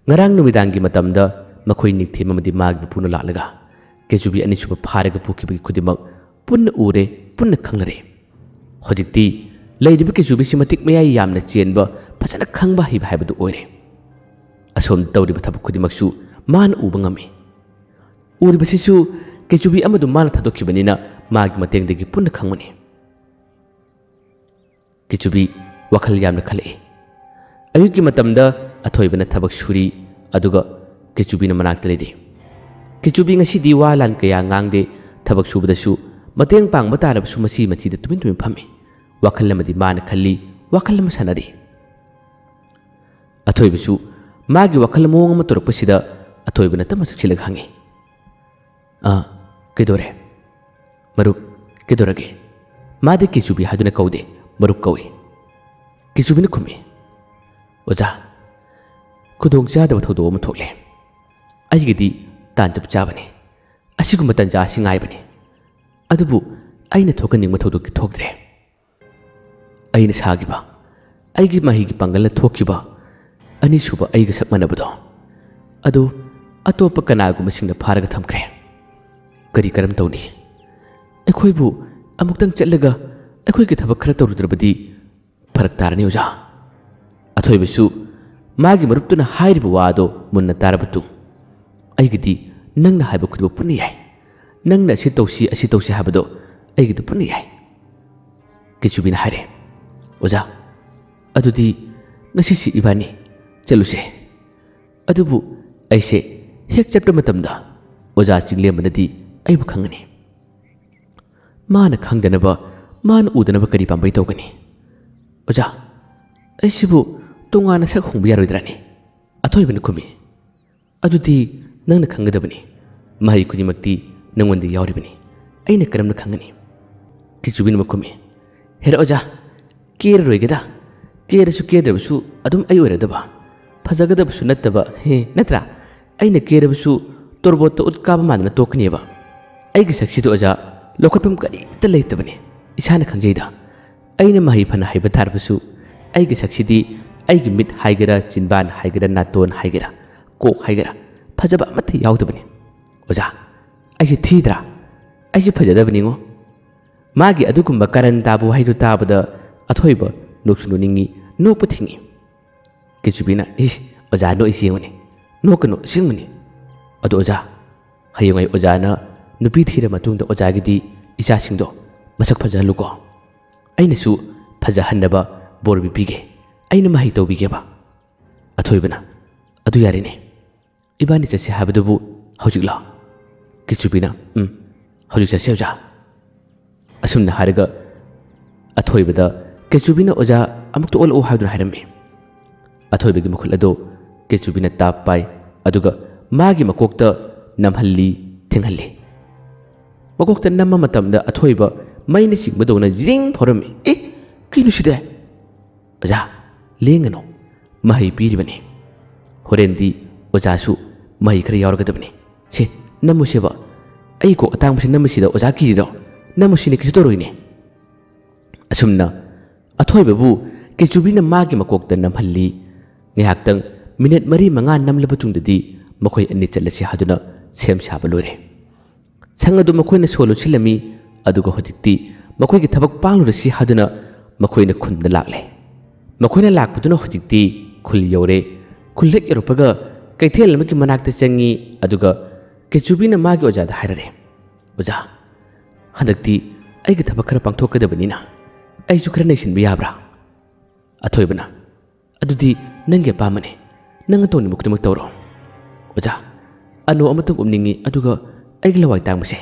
ꯉꯔꯥꯡ ꯅꯨꯃꯤꯗꯥꯡꯒꯤ ꯃꯇꯝꯗ ꯃꯈꯣꯏ ꯅꯤꯡꯊꯦꯝ ꯑꯃꯗꯤ ꯃꯥꯒꯤ ꯃꯄꯨꯅ ꯂꯥꯛꯂꯒ ꯀꯦꯆꯨꯕꯤ ꯑꯅꯤꯁꯨꯕ ꯐꯥꯔꯒ ꯄꯨꯈꯤꯕꯒꯤ ꯈꯨꯗꯤꯡꯃꯛ ꯄꯨꯟꯅ ꯎꯔꯦ, ꯄꯨꯟꯅ ꯈꯪꯅꯔꯦ꯫ ꯍꯧꯖꯤꯛꯇꯤ ꯂꯩꯔꯤꯕ ꯀꯦꯆꯨꯕꯤꯁꯤ ꯃꯇꯤꯛ ꯃꯌꯥꯏ ꯌꯥꯝꯅ ꯆꯦꯟꯕ, ꯐꯖꯅ ꯈꯪꯕ ꯍꯩꯕ ꯍꯥꯏꯕꯗꯨ ꯑꯣꯏꯔꯦ꯫ ꯑꯁꯣꯝꯗ ꯇꯧꯔꯤꯕ ꯊꯕꯛ ꯈꯨꯗꯤꯡꯃꯛꯁꯨ ꯃꯥꯅ ꯎꯕ ꯉꯝꯃꯤ꯫ ꯎꯔꯤꯕꯁꯤꯁꯨ ꯀꯦꯆꯨꯕꯤ ꯑꯃꯗꯨ ꯃꯥꯅ ꯊꯥꯗꯣꯛꯈꯤꯕꯅꯤꯅ ꯃꯥꯒꯤ ꯃꯇꯦꯡꯗꯒꯤ ꯄꯨꯟꯅ ꯈꯪꯕꯅꯤ꯫ ꯀꯦꯆꯨꯕꯤ ꯋꯥꯈꯜ ꯌꯥꯝꯅ ꯈꯜꯂꯛꯏ꯫ ꯑꯌꯨꯛꯀꯤ ꯃꯇꯝꯗ ꯑꯊꯣꯏꯕꯅ ꯊꯕꯛ ꯁꯨꯔꯤ, ꯑꯗꯨꯒ ꯀꯦꯆꯨꯕꯤꯅ ꯃꯅꯥꯛꯇ ꯂꯩꯔꯤ꯫ ꯀꯦꯆꯨꯕꯤ ꯉꯁꯤꯗꯤ ꯋꯥ ꯂꯥꯟ ꯀꯌꯥ ꯉꯥꯡꯗꯦ, ꯊꯕꯛ ꯁꯨꯕꯗꯁꯨ ꯃꯇꯦꯡ ꯄꯥꯡꯕ ꯇꯥꯔꯕꯁꯨ ꯃꯆꯤ ꯃꯆꯤꯗ ꯇꯨꯃꯤꯟ ꯇꯨꯃꯤꯟ ꯐꯝꯃꯤ꯫ ꯋꯥꯈꯜ ꯑꯃꯗꯤ ꯃꯥꯅ ꯈꯜꯂꯤ, ꯋꯥꯈꯜ ꯑꯃ ꯁꯥꯟꯅꯔꯤ꯫ ꯑꯊꯣꯏꯕꯁꯨ ꯃꯥꯒꯤ ꯋꯥꯈꯜ ꯃꯑꯣꯡ ꯑꯃ ꯇꯧꯔꯛꯄꯁꯤꯗ ꯑꯊꯣꯏꯕꯅ ꯇꯞꯅ ꯆꯪꯁꯤꯜꯂꯒ ꯍꯪꯉꯤ, "ꯑꯥ, ꯀꯩꯗꯧꯔꯦ? ꯃꯔꯨꯞ, ꯀꯩꯗꯧꯔꯒꯦ?" ꯃꯥꯗꯤ ꯀꯦꯆꯨꯕꯤ ꯍꯥꯏꯗꯨꯅ ꯀꯧꯗꯦ, ꯃꯔꯨꯞ ꯀꯧꯏ꯫ ꯀꯦꯆꯨꯕꯤꯅ ꯈꯨꯝꯃꯤ, "ꯑꯣꯖꯥ, ꯈꯨꯗꯣꯡ ꯆꯥꯗꯕ ꯊꯧꯗꯣꯛ ꯑꯃ ꯊꯣꯛꯂꯦ꯫ ꯑꯩꯒꯤꯗꯤ ꯇꯥꯟ ꯆꯞ ꯆꯥꯕꯅꯤ꯫ ꯑꯁꯤꯒꯨꯝꯕ ꯇꯟꯖꯥ ꯑꯁꯤ ꯉꯥꯏꯕꯅꯤ꯫ ꯑꯗꯨꯕꯨ ꯑꯩꯅ ꯊꯣꯛꯍꯟꯅꯤꯡꯕ ꯊꯧꯗꯣꯛꯇꯤ ꯊꯣꯛꯇ꯭ꯔꯦ꯫ ꯑꯩꯅ ꯁꯥꯈꯤꯕ, ꯑꯩꯒꯤ ꯃꯍꯩꯒꯤ ꯄꯥꯡꯒꯜꯅ ꯊꯣꯛꯈꯤꯕ ꯑꯅꯤꯁꯨꯕ ꯑꯩꯒ ꯁꯛ ꯃꯥꯟꯅꯕꯗꯣ, ꯑꯗꯨ ꯑꯇꯣꯞꯄ ꯀꯅꯥꯒꯨꯝꯕꯁꯤꯡꯅ ꯐꯥꯔꯒ ꯊꯝꯈ꯭ꯔꯦ꯫ ꯀꯔꯤ ꯀꯔꯝ ꯇꯧꯅꯤ? ꯑꯩꯈꯣꯏꯕꯨ ꯑꯃꯨꯛꯇꯪ ꯆꯠꯂꯒ ꯑꯩꯈꯣꯏꯒꯤ ꯊꯕꯛ ꯈꯔ ꯇꯧꯔꯨꯗ꯭ꯔꯕꯗꯤ ꯐꯔꯛ ꯇꯥꯔꯅꯤ, ꯑꯣꯖꯥ꯫ ꯑꯊꯣꯏꯕꯁꯨ ꯃꯥꯒꯤ ꯃꯔꯨꯞꯇꯨꯅ ꯍꯥꯏꯔꯤꯕ ꯋꯥ ꯑꯗꯣ ꯃꯨꯟꯅ ꯇꯥꯔꯕ ꯃꯇꯨꯡ, "ꯑꯩꯒꯤꯗꯤ ꯅꯪꯅ ꯍꯥꯏꯕ ꯈꯨꯗꯤꯡꯃꯛ ꯄꯨꯟꯅ ꯌꯥꯏ꯫ ꯅꯪꯅ ꯑꯁꯤ ꯇꯧꯁꯤ, ꯑꯁꯤ ꯇꯧꯁꯤ ꯍꯥꯏꯕꯗꯣ ꯑꯩꯒꯤꯗꯤ ꯄꯨꯟꯅ ꯌꯥꯏ꯫" ꯀꯦꯆꯨꯕꯤꯅ ꯍꯥꯏꯔꯦ, "ꯑꯣꯖꯥ, ꯑꯗꯨꯗꯤ ꯉꯁꯤꯁꯤ ꯏꯕꯥꯅꯤ ꯆꯠꯂꯨꯁꯦ꯫ ꯑꯗꯨꯕꯨ ꯑꯩꯁꯦ ꯍꯦꯛ ꯆꯠꯄ ꯃꯇꯝꯗ ꯑꯣꯖꯥ ꯆꯤꯡꯂꯦꯝꯕꯅꯗꯤ ꯑꯩꯕꯨ ꯈꯪꯒꯅꯤ꯫ ꯃꯥꯅ ꯈꯪꯗꯅꯕ, ꯃꯥꯅ ꯎꯗꯅꯕ ꯀꯔꯤ ꯄꯥꯝꯕꯩ ꯇꯧꯒꯅꯤ? ꯑꯣꯖꯥ, ꯑꯩꯁꯤꯕꯨ ꯇꯣꯉꯥꯟꯅ ꯁꯛ ꯍꯣꯡꯕ ꯌꯥꯔꯣꯏꯗ꯭ꯔꯥꯅꯦ?" ꯑꯊꯣꯏꯕꯅ ꯈꯨꯝꯃꯤ, "ꯑꯗꯨꯗꯤ ꯅꯪꯅ ꯈꯪꯒꯗꯕꯅꯤ꯫ ꯃꯍꯩ ꯈꯨꯗꯤꯡꯃꯛꯇꯤ ꯅꯪꯉꯣꯟꯗ ꯌꯥꯎꯔꯤꯕꯅꯤ꯫ ꯑꯩꯅ ꯀꯔꯝꯅ ꯈꯪꯒꯅꯤ?" ꯀꯦꯆꯨꯕꯤꯅ ꯑꯃꯨꯛ ꯈꯨꯝꯃꯤ, "ꯍꯦꯔꯥ ꯑꯣꯖꯥ, ꯀꯦꯔꯔꯣꯏꯒꯦꯗ꯫ ꯀꯦꯔꯁꯨ ꯀꯦꯗ꯭ꯔꯕꯁꯨ ꯑꯗꯨꯝ ꯑꯩ ꯑꯣꯏꯔꯗꯕ꯫ ꯐꯖꯒꯗꯕꯁꯨ ꯅꯠꯇꯕ, ꯍꯦ, ꯅꯠꯇ꯭ꯔꯥ? ꯑꯩꯅ ꯀꯦꯔꯕꯁꯨ ꯇꯣꯔꯕꯣꯠꯇ ꯎꯠ ꯀꯥꯕ ꯃꯥꯟꯗꯅ ꯇꯣꯛꯀꯅꯦꯕ꯫ ꯑꯩꯒꯤ ꯁꯛꯁꯤꯗ, ꯑꯣꯖꯥ, ꯂꯧꯈꯠꯐꯝ ꯀꯔꯤꯝꯇ ꯂꯩꯇꯕꯅꯤ꯫ ꯏꯁꯥꯅ ꯈꯪꯖꯩꯗ꯫ ꯑꯩꯅ ꯃꯍꯩ ꯐꯅ ꯍꯩꯕ ꯇꯥꯔꯕꯁꯨ ꯑꯩꯒꯤ ꯁꯛꯁꯤꯗꯤ ꯑꯩꯒꯤ ꯃꯤꯠ ꯍꯥꯏꯒꯦꯔꯥ, ꯆꯤꯟꯕꯥꯟ ꯍꯥꯏꯒꯦꯔꯥ, ꯅꯥꯇꯣꯟ ꯍꯥꯏꯒꯦꯔꯥ, ꯀꯣꯛ ꯍꯥꯏꯒꯦꯔꯥ, ꯐꯖꯕ ꯑꯃꯠꯇ ꯌꯥꯎꯗꯕꯅꯤ꯫ ꯑꯣꯖꯥ, ꯑꯩꯁꯦ ꯊꯤꯗ꯭ꯔꯥ? ꯑꯩꯁꯦ ꯐꯖꯗꯕꯅꯤꯉꯣ꯫" ꯃꯥꯒꯤ ꯑꯗꯨꯒꯨꯝꯕ ꯀꯔꯟ ꯇꯥꯕ ꯋꯥꯍꯩꯗꯨ ꯇꯥꯕꯗ ꯑꯊꯣꯏꯕ ꯅꯣꯛꯁꯨ ꯅꯣꯛꯅꯤꯡꯉꯤ, ꯅꯣꯛꯄ ꯊꯤꯡꯉꯤ꯫ ꯀꯦꯆꯨꯕꯤꯅ, "ꯏꯁ, ꯑꯣꯖꯥ ꯅꯣꯛꯏꯁꯤ ꯌꯦꯡꯉꯨꯅꯦ꯫ ꯅꯣꯛꯀꯅꯨ, ꯑꯁꯦꯡꯕꯅꯤ꯫ ꯑꯗꯣ ꯑꯣꯖꯥ, ꯍꯌꯦꯡꯋꯥꯏ ꯑꯣꯖꯥꯅ ꯅꯨꯄꯤ ꯊꯤꯔ ꯃꯇꯨꯡꯗ ꯑꯣꯖꯥꯒꯤꯗꯤ ꯏꯆꯥꯁꯤꯡꯗꯣ ꯃꯁꯛ ꯐꯖꯍꯜꯂꯨꯀꯣ꯫ ꯑꯩꯅꯁꯨ ꯐꯖꯍꯟꯅꯕ ꯕꯣꯔ ꯄꯤꯕꯤꯒꯦ꯫ ꯑꯩꯅ ꯃꯍꯩ ꯇꯧꯕꯤꯒꯦꯕ꯫" ꯑꯊꯣꯏꯕꯅ, "ꯑꯗꯨ ꯌꯥꯔꯦꯅꯦ꯫ ꯏꯕꯥꯅꯤ ꯆꯠꯁꯦ ꯍꯥꯏꯕꯗꯨꯕꯨ ꯍꯧꯖꯤꯛꯂꯣ?" ꯀꯦꯆꯨꯕꯤꯅ, "ꯎꯝ, ꯍꯧꯖꯤꯛ ꯆꯠꯁꯦ, ꯑꯣꯖꯥ꯫" ꯑꯁꯨꯝꯅ ꯍꯥꯏꯔꯒ ꯑꯊꯣꯏꯕꯗ ꯀꯦꯆꯨꯕꯤꯅ ꯑꯣꯖꯥ ꯑꯃꯨꯛꯇ ꯑꯣꯜꯂꯛꯎ ꯍꯥꯏꯗꯨꯅ ꯍꯥꯏꯔꯝꯃꯤ꯫ ꯑꯊꯣꯏꯕꯒꯤ ꯃꯈꯨꯠ ꯑꯗꯨ ꯀꯦꯆꯨꯕꯤꯅ ꯇꯥꯞ ꯄꯥꯏ, ꯑꯗꯨꯒ ꯃꯥꯒꯤ ꯃꯀꯣꯛꯇ ꯅꯝꯍꯜꯂꯤ, ꯊꯦꯡꯍꯜꯂꯤ꯫ ꯃꯀꯣꯛꯇ ꯅꯝꯕ ꯃꯇꯝꯗ ꯑꯊꯣꯏꯕ ꯃꯩꯅ ꯆꯤꯡꯕꯗꯧꯅ ꯖꯤꯡ ꯐꯥꯎꯔꯝꯃꯤ꯫ "ꯑꯦ, ꯀꯩꯅꯣ ꯁꯤꯗꯤ?" "ꯑꯣꯖꯥ, ꯂꯦꯡꯒꯅꯨ, ꯃꯍꯩ ꯄꯤꯔꯤꯕꯅꯤ꯫ ꯍꯣꯔꯦꯟꯗꯤ ꯑꯣꯖꯥꯁꯨ ꯃꯍꯩ ꯈꯔ ꯌꯥꯎꯔꯒꯗꯕꯅꯤ꯫ ꯁꯦ, ꯅꯝꯃꯨꯁꯦꯕ꯫ "ꯑꯩ ꯀꯣꯛ ꯑꯇꯥꯡꯕꯁꯤ ꯅꯝꯕꯁꯤꯗ ꯑꯣꯖꯥ ꯀꯤꯔꯤꯔꯣ? ꯅꯝꯃꯨꯁꯤꯅꯦ, ꯀꯩꯁꯨ ꯇꯧꯔꯣꯏꯅꯦ"꯫ ꯑꯁꯨꯝꯅ ꯑꯊꯣꯏꯕꯕꯨ ꯀꯦꯆꯨꯕꯤꯅ ꯃꯥꯒꯤ ꯃꯀꯣꯛꯇ ꯅꯝꯍꯜꯂꯤ꯫ ꯉꯥꯏꯍꯥꯛꯇꯪ, ꯃꯤꯅꯤꯠ ꯃꯔꯤ ꯃꯉꯥ ꯅꯝꯂꯕ ꯇꯨꯡꯗꯗꯤ ꯃꯈꯣꯏ ꯑꯅꯤ ꯆꯠꯂꯁꯤ ꯍꯥꯏꯗꯨꯅ ꯁꯦꯝ ꯁꯥꯕ ꯂꯣꯏꯔꯦ꯫ ꯁꯪ ꯑꯗꯨ ꯃꯈꯣꯏꯅ ꯁꯣ ꯂꯣꯟꯁꯤꯜꯂꯝꯃꯤ, ꯑꯗꯨꯒ ꯍꯧꯖꯤꯛꯇꯤ ꯃꯈꯣꯏꯒꯤ ꯊꯕꯛ ꯄꯥꯡꯂꯨꯔꯁꯤ ꯍꯥꯏꯗꯨꯅ ꯃꯈꯣꯏꯅ ꯈꯨꯟꯗ ꯂꯥꯛꯂꯦ꯫ ꯃꯈꯣꯏꯅ ꯂꯥꯛꯄꯗꯨꯅ ꯍꯧꯖꯤꯛꯇꯤ ꯈꯨꯜ ꯌꯧꯔꯦ꯫ ꯈꯨꯜ ꯍꯦꯛ ꯌꯧꯔꯛꯄꯒ ꯀꯩꯊꯦꯜ ꯑꯃꯒꯤ ꯃꯅꯥꯛꯇ ꯆꯪꯉꯤ, ꯑꯗꯨꯒ ꯀꯦꯆꯨꯕꯤꯅ ꯃꯥꯒꯤ ꯑꯣꯖꯥꯗ ꯍꯥꯏꯔꯔꯦ, "ꯑꯣꯖꯥ, ꯍꯟꯗꯛꯇꯤ ꯑꯩꯒꯤ ꯊꯕꯛ ꯈꯔ ꯄꯥꯡꯊꯣꯛꯀꯗꯕꯅꯤꯅ ꯑꯩꯁꯨ ꯈꯔ ꯅꯩꯁꯤꯟꯕ ꯌꯥꯕ꯭ꯔꯥ?" ꯑꯊꯣꯏꯕꯅ, "ꯑꯗꯨꯗꯤ ꯅꯪꯒꯤ ꯑꯄꯥꯝꯕꯅꯤ, ꯅꯪꯅ ꯇꯧꯅꯤꯡꯕ ꯈꯨꯗꯤꯡꯃꯛ ꯇꯧꯔꯣ꯫ ꯑꯣꯖꯥ, ꯑꯅꯣ ꯑꯃꯇꯪ ꯎꯞꯅꯤꯡꯉꯤ, ꯑꯗꯨꯒ ꯑꯩꯒꯤ ꯂꯋꯥꯏ ꯇꯥꯡꯕꯁꯦ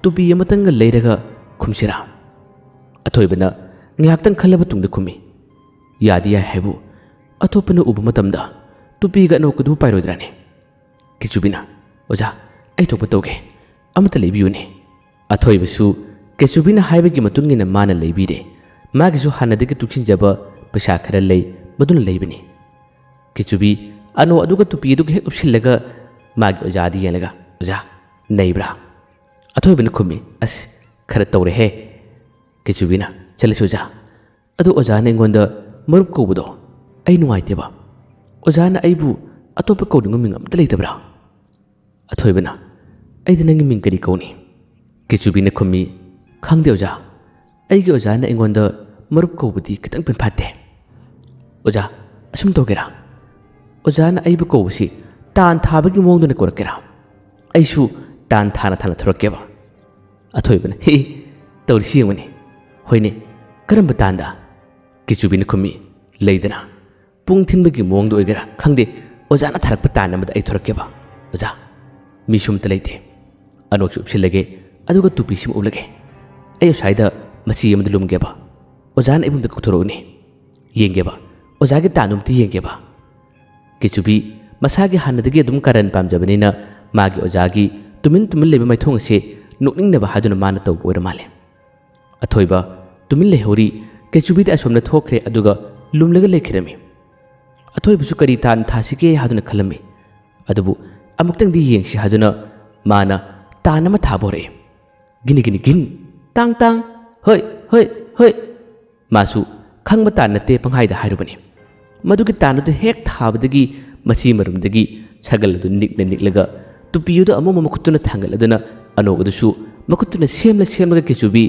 ꯇꯨꯄꯤ ꯑꯃꯇꯪꯒ ꯂꯩꯔꯒ ꯈꯨꯝꯁꯤꯔꯥ?" ꯑꯊꯣꯏꯕꯅ ꯉꯥꯏꯍꯥꯛꯇꯪ ꯈꯜꯂꯕ ꯇꯨꯡꯗ ꯈꯨꯝꯃꯤ, "ꯌꯥꯗꯤ ꯌꯥꯏ ꯍꯥꯏꯕꯨ, ꯑꯇꯣꯞꯄꯅ ꯎꯕ ꯃꯇꯝꯗ ꯇꯨꯄꯤꯒ ꯑꯅꯣꯛꯀꯗꯨ ꯄꯥꯏꯔꯣꯏꯗ꯭ꯔꯥꯅꯦ?" ꯀꯦꯆꯨꯕꯤꯅ, "ꯑꯣꯖꯥ, ꯑꯩ ꯊꯣꯛꯄ ꯇꯧꯒꯦ, ꯑꯃꯇ ꯂꯩꯕꯤꯌꯨꯅꯦ"꯫ ꯑꯊꯣꯏꯕꯁꯨ ꯀꯦꯆꯨꯕꯤꯅ ꯍꯥꯏꯕꯒꯤ ꯃꯇꯨꯡ ꯏꯟꯅ ꯃꯥꯅ ꯂꯩꯕꯤꯔꯦ꯫ ꯃꯥꯒꯤꯁꯨ ꯍꯥꯟꯅꯗꯒꯤ ꯇꯨꯡꯁꯤꯟꯖꯕ ꯄꯩꯁꯥ ꯈꯔ ꯂꯩ, ꯃꯗꯨꯅ ꯂꯩꯕꯅꯤ꯫ ꯀꯦꯆꯨꯕꯤ ꯑꯅꯣ ꯑꯗꯨꯒ ꯇꯨꯄꯤ ꯑꯗꯨꯒ ꯍꯦꯛ ꯎꯞꯁꯤꯜꯂꯒ ꯃꯥꯒꯤ ꯑꯣꯖꯥꯗ ꯌꯦꯡꯂꯒ, "ꯑꯣꯖꯥ, ꯅꯩꯕ꯭ꯔꯥ?" ꯑꯊꯣꯏꯕꯅ ꯈꯨꯝꯃꯤ, "ꯑꯁ, ꯈꯔ ꯇꯧꯔꯦꯍꯦ"꯫ ꯀꯦꯆꯨꯕꯤꯅ, "ꯆꯠꯂꯁꯤ ꯑꯣꯖꯥ꯫ ꯑꯗꯣ ꯑꯣꯖꯥꯅ ꯑꯩꯉꯣꯟꯗ ꯃꯔꯨꯞ ꯀꯧꯕꯗꯣ ꯑꯩ ꯅꯨꯡꯉꯥꯏꯇꯦꯕ꯫ ꯑꯣꯖꯥꯅ ꯑꯩꯕꯨ ꯑꯇꯣꯞꯄ ꯀꯧꯅꯤꯡꯕ ꯃꯤꯡ ꯑꯝꯇ ꯂꯩꯇꯕ꯭ꯔꯥ?" ꯑꯊꯣꯏꯕꯅ, "ꯑꯩꯗꯤ ꯅꯪꯒꯤ ꯃꯤꯡ ꯀꯔꯤ ꯀꯧꯅꯤ?" ꯀꯦꯆꯨꯕꯤꯅ ꯈꯨꯝꯃꯤ, "ꯈꯪꯗꯦ ꯑꯣꯖꯥ, ꯑꯩꯒꯤ ꯑꯣꯖꯥꯅ ꯑꯩꯉꯣꯟꯗ ꯃꯔꯨꯞ ꯀꯧꯕꯗꯤ ꯈꯤꯇꯪ ꯄꯦꯟꯐꯥꯠꯇꯦ꯫ ꯑꯣꯖꯥ, ꯑꯁꯨꯝ ꯇꯧꯒꯦꯔꯥ? ꯑꯣꯖꯥꯅ ꯑꯩꯕꯨ ꯀꯧꯕꯁꯤ ꯇꯥꯟ ꯊꯥꯕꯒꯤ ꯃꯑꯣꯡꯗꯅ ꯀꯧꯔꯛꯀꯦꯔꯥ? ꯑꯩꯁꯨ ꯇꯥꯟ ꯊꯥꯅ ꯊꯥꯅ ꯊꯣꯔꯛꯀꯦꯕ"꯫ ꯑꯊꯣꯏꯕꯅ, "ꯍꯤ, ꯇꯧꯔꯤꯁꯤ ꯌꯦꯡꯉꯨꯅꯦ꯫ ꯍꯣꯏꯅꯦ, ꯀꯔꯝꯕ ꯇꯥꯟꯗ?" ꯀꯦꯆꯨꯕꯤꯅ ꯈꯨꯝꯃꯤ, "ꯂꯩꯗꯅ, ꯄꯨꯡ ꯊꯤꯟꯕꯒꯤ ꯃꯑꯣꯡꯗ ꯑꯣꯏꯒꯦꯔꯥ ꯈꯪꯗꯦ, ꯑꯣꯖꯥꯅ ꯊꯥꯔꯛꯄ ꯇꯥꯟ ꯑꯃꯗ ꯑꯩ ꯊꯣꯔꯛꯀꯦꯕ꯫ ꯑꯣꯖꯥ, ꯃꯤꯁꯨ ꯑꯝꯇ ꯂꯩꯇꯦ"꯫ ꯑꯅꯣꯛꯁꯨ ꯎꯞꯁꯤꯜꯂꯒꯦ, ꯑꯗꯨꯒ ꯇꯨꯄꯤꯁꯤꯃ ꯎꯞꯂꯒꯦ꯫ ꯑꯩ ꯑꯁ꯭ꯋꯥꯏꯗ ꯃꯆꯤ ꯑꯃꯗ ꯂꯨꯝꯒꯦꯕ꯫ ꯑꯣꯖꯥꯅ ꯑꯩꯕꯨ ꯑꯝꯇ ꯀꯧꯊꯣꯔꯛꯎꯅꯦ꯫ ꯌꯦꯡꯒꯦꯕ꯫ ꯑꯣꯖꯥꯒꯤ ꯇꯥꯟꯗꯨ ꯑꯝꯇ ꯌꯦꯡꯒꯦꯕ꯫ ꯀꯦꯆꯨꯕꯤ ꯃꯁꯥꯒꯤ ꯍꯥꯟꯅꯗꯒꯤ ꯑꯗꯨꯝ ꯀꯥꯔꯟ ꯄꯥꯝꯖꯕꯅꯤꯅ ꯃꯥꯒꯤ ꯑꯣꯖꯥꯒꯤ ꯇꯨꯃꯤꯟ ꯇꯨꯃꯤꯟ ꯂꯩꯕ ꯃꯥꯏꯊꯣꯡ ꯑꯁꯤ ꯅꯣꯛꯅꯤꯡꯅꯕ ꯍꯥꯏꯗꯨꯅ ꯃꯥꯅ ꯇꯧꯕ ꯑꯣꯏꯔ ꯃꯥꯜꯂꯦ꯫ ꯑꯊꯣꯏꯕ ꯇꯨꯃꯤꯟ ꯂꯩꯍꯧꯔꯤ꯫ ꯀꯦꯆꯨꯕꯤꯗꯤ ꯑꯁꯣꯝꯗ ꯊꯣꯛꯈ꯭ꯔꯦ, ꯑꯗꯨꯒ ꯂꯨꯝꯂꯒ ꯂꯩꯈꯤꯔꯝꯃꯤ꯫ ꯑꯊꯣꯏꯕꯁꯨ ꯀꯔꯤ ꯇꯥꯟ ꯊꯥꯁꯤꯒꯦ ꯍꯥꯏꯗꯨꯅ ꯈꯜꯂꯝꯃꯤ꯫ ꯑꯗꯨꯕꯨ ꯑꯃꯨꯛꯇꯪꯗꯤ ꯌꯦꯡꯁꯤ ꯍꯥꯏꯗꯨꯅ ꯃꯥꯅ ꯇꯥꯟ ꯑꯃ ꯊꯥꯕ ꯍꯧꯔꯛꯏ꯫ ꯒꯤꯅꯤ ꯒꯤꯅꯤ ꯒꯤꯟ, ꯇꯥꯡ ꯇꯥꯡ, ꯍꯣꯏ ꯍꯣꯏ ꯍꯣꯏ꯫ ꯃꯥꯁꯨ ꯈꯪꯕ ꯇꯥꯟ ꯅꯠꯇꯦ, ꯄꯪꯍꯥꯏꯗ ꯍꯥꯏꯔꯨꯕꯅꯤ꯫ ꯃꯗꯨꯒꯤ ꯇꯥꯟꯗꯨꯗ ꯍꯦꯛ ꯊꯥꯕꯗꯒꯤ ꯃꯆꯤ ꯃꯔꯨꯝꯗꯒꯤ ꯁꯒꯜ ꯑꯗꯨ ꯅꯤꯛꯅ ꯅꯤꯛꯂꯒ ꯇꯨꯄꯤ ꯑꯗꯨ ꯑꯃꯨꯛ ꯃꯈꯨꯠꯇꯨꯅ ꯊꯥꯡꯒꯠꯂꯗꯨꯅ ꯑꯅꯣꯛ ꯑꯗꯨꯁꯨ ꯃꯈꯨꯠꯇꯨꯅ ꯁꯦꯝꯂ ꯁꯦꯝꯂꯒ ꯀꯦꯆꯨꯕꯤ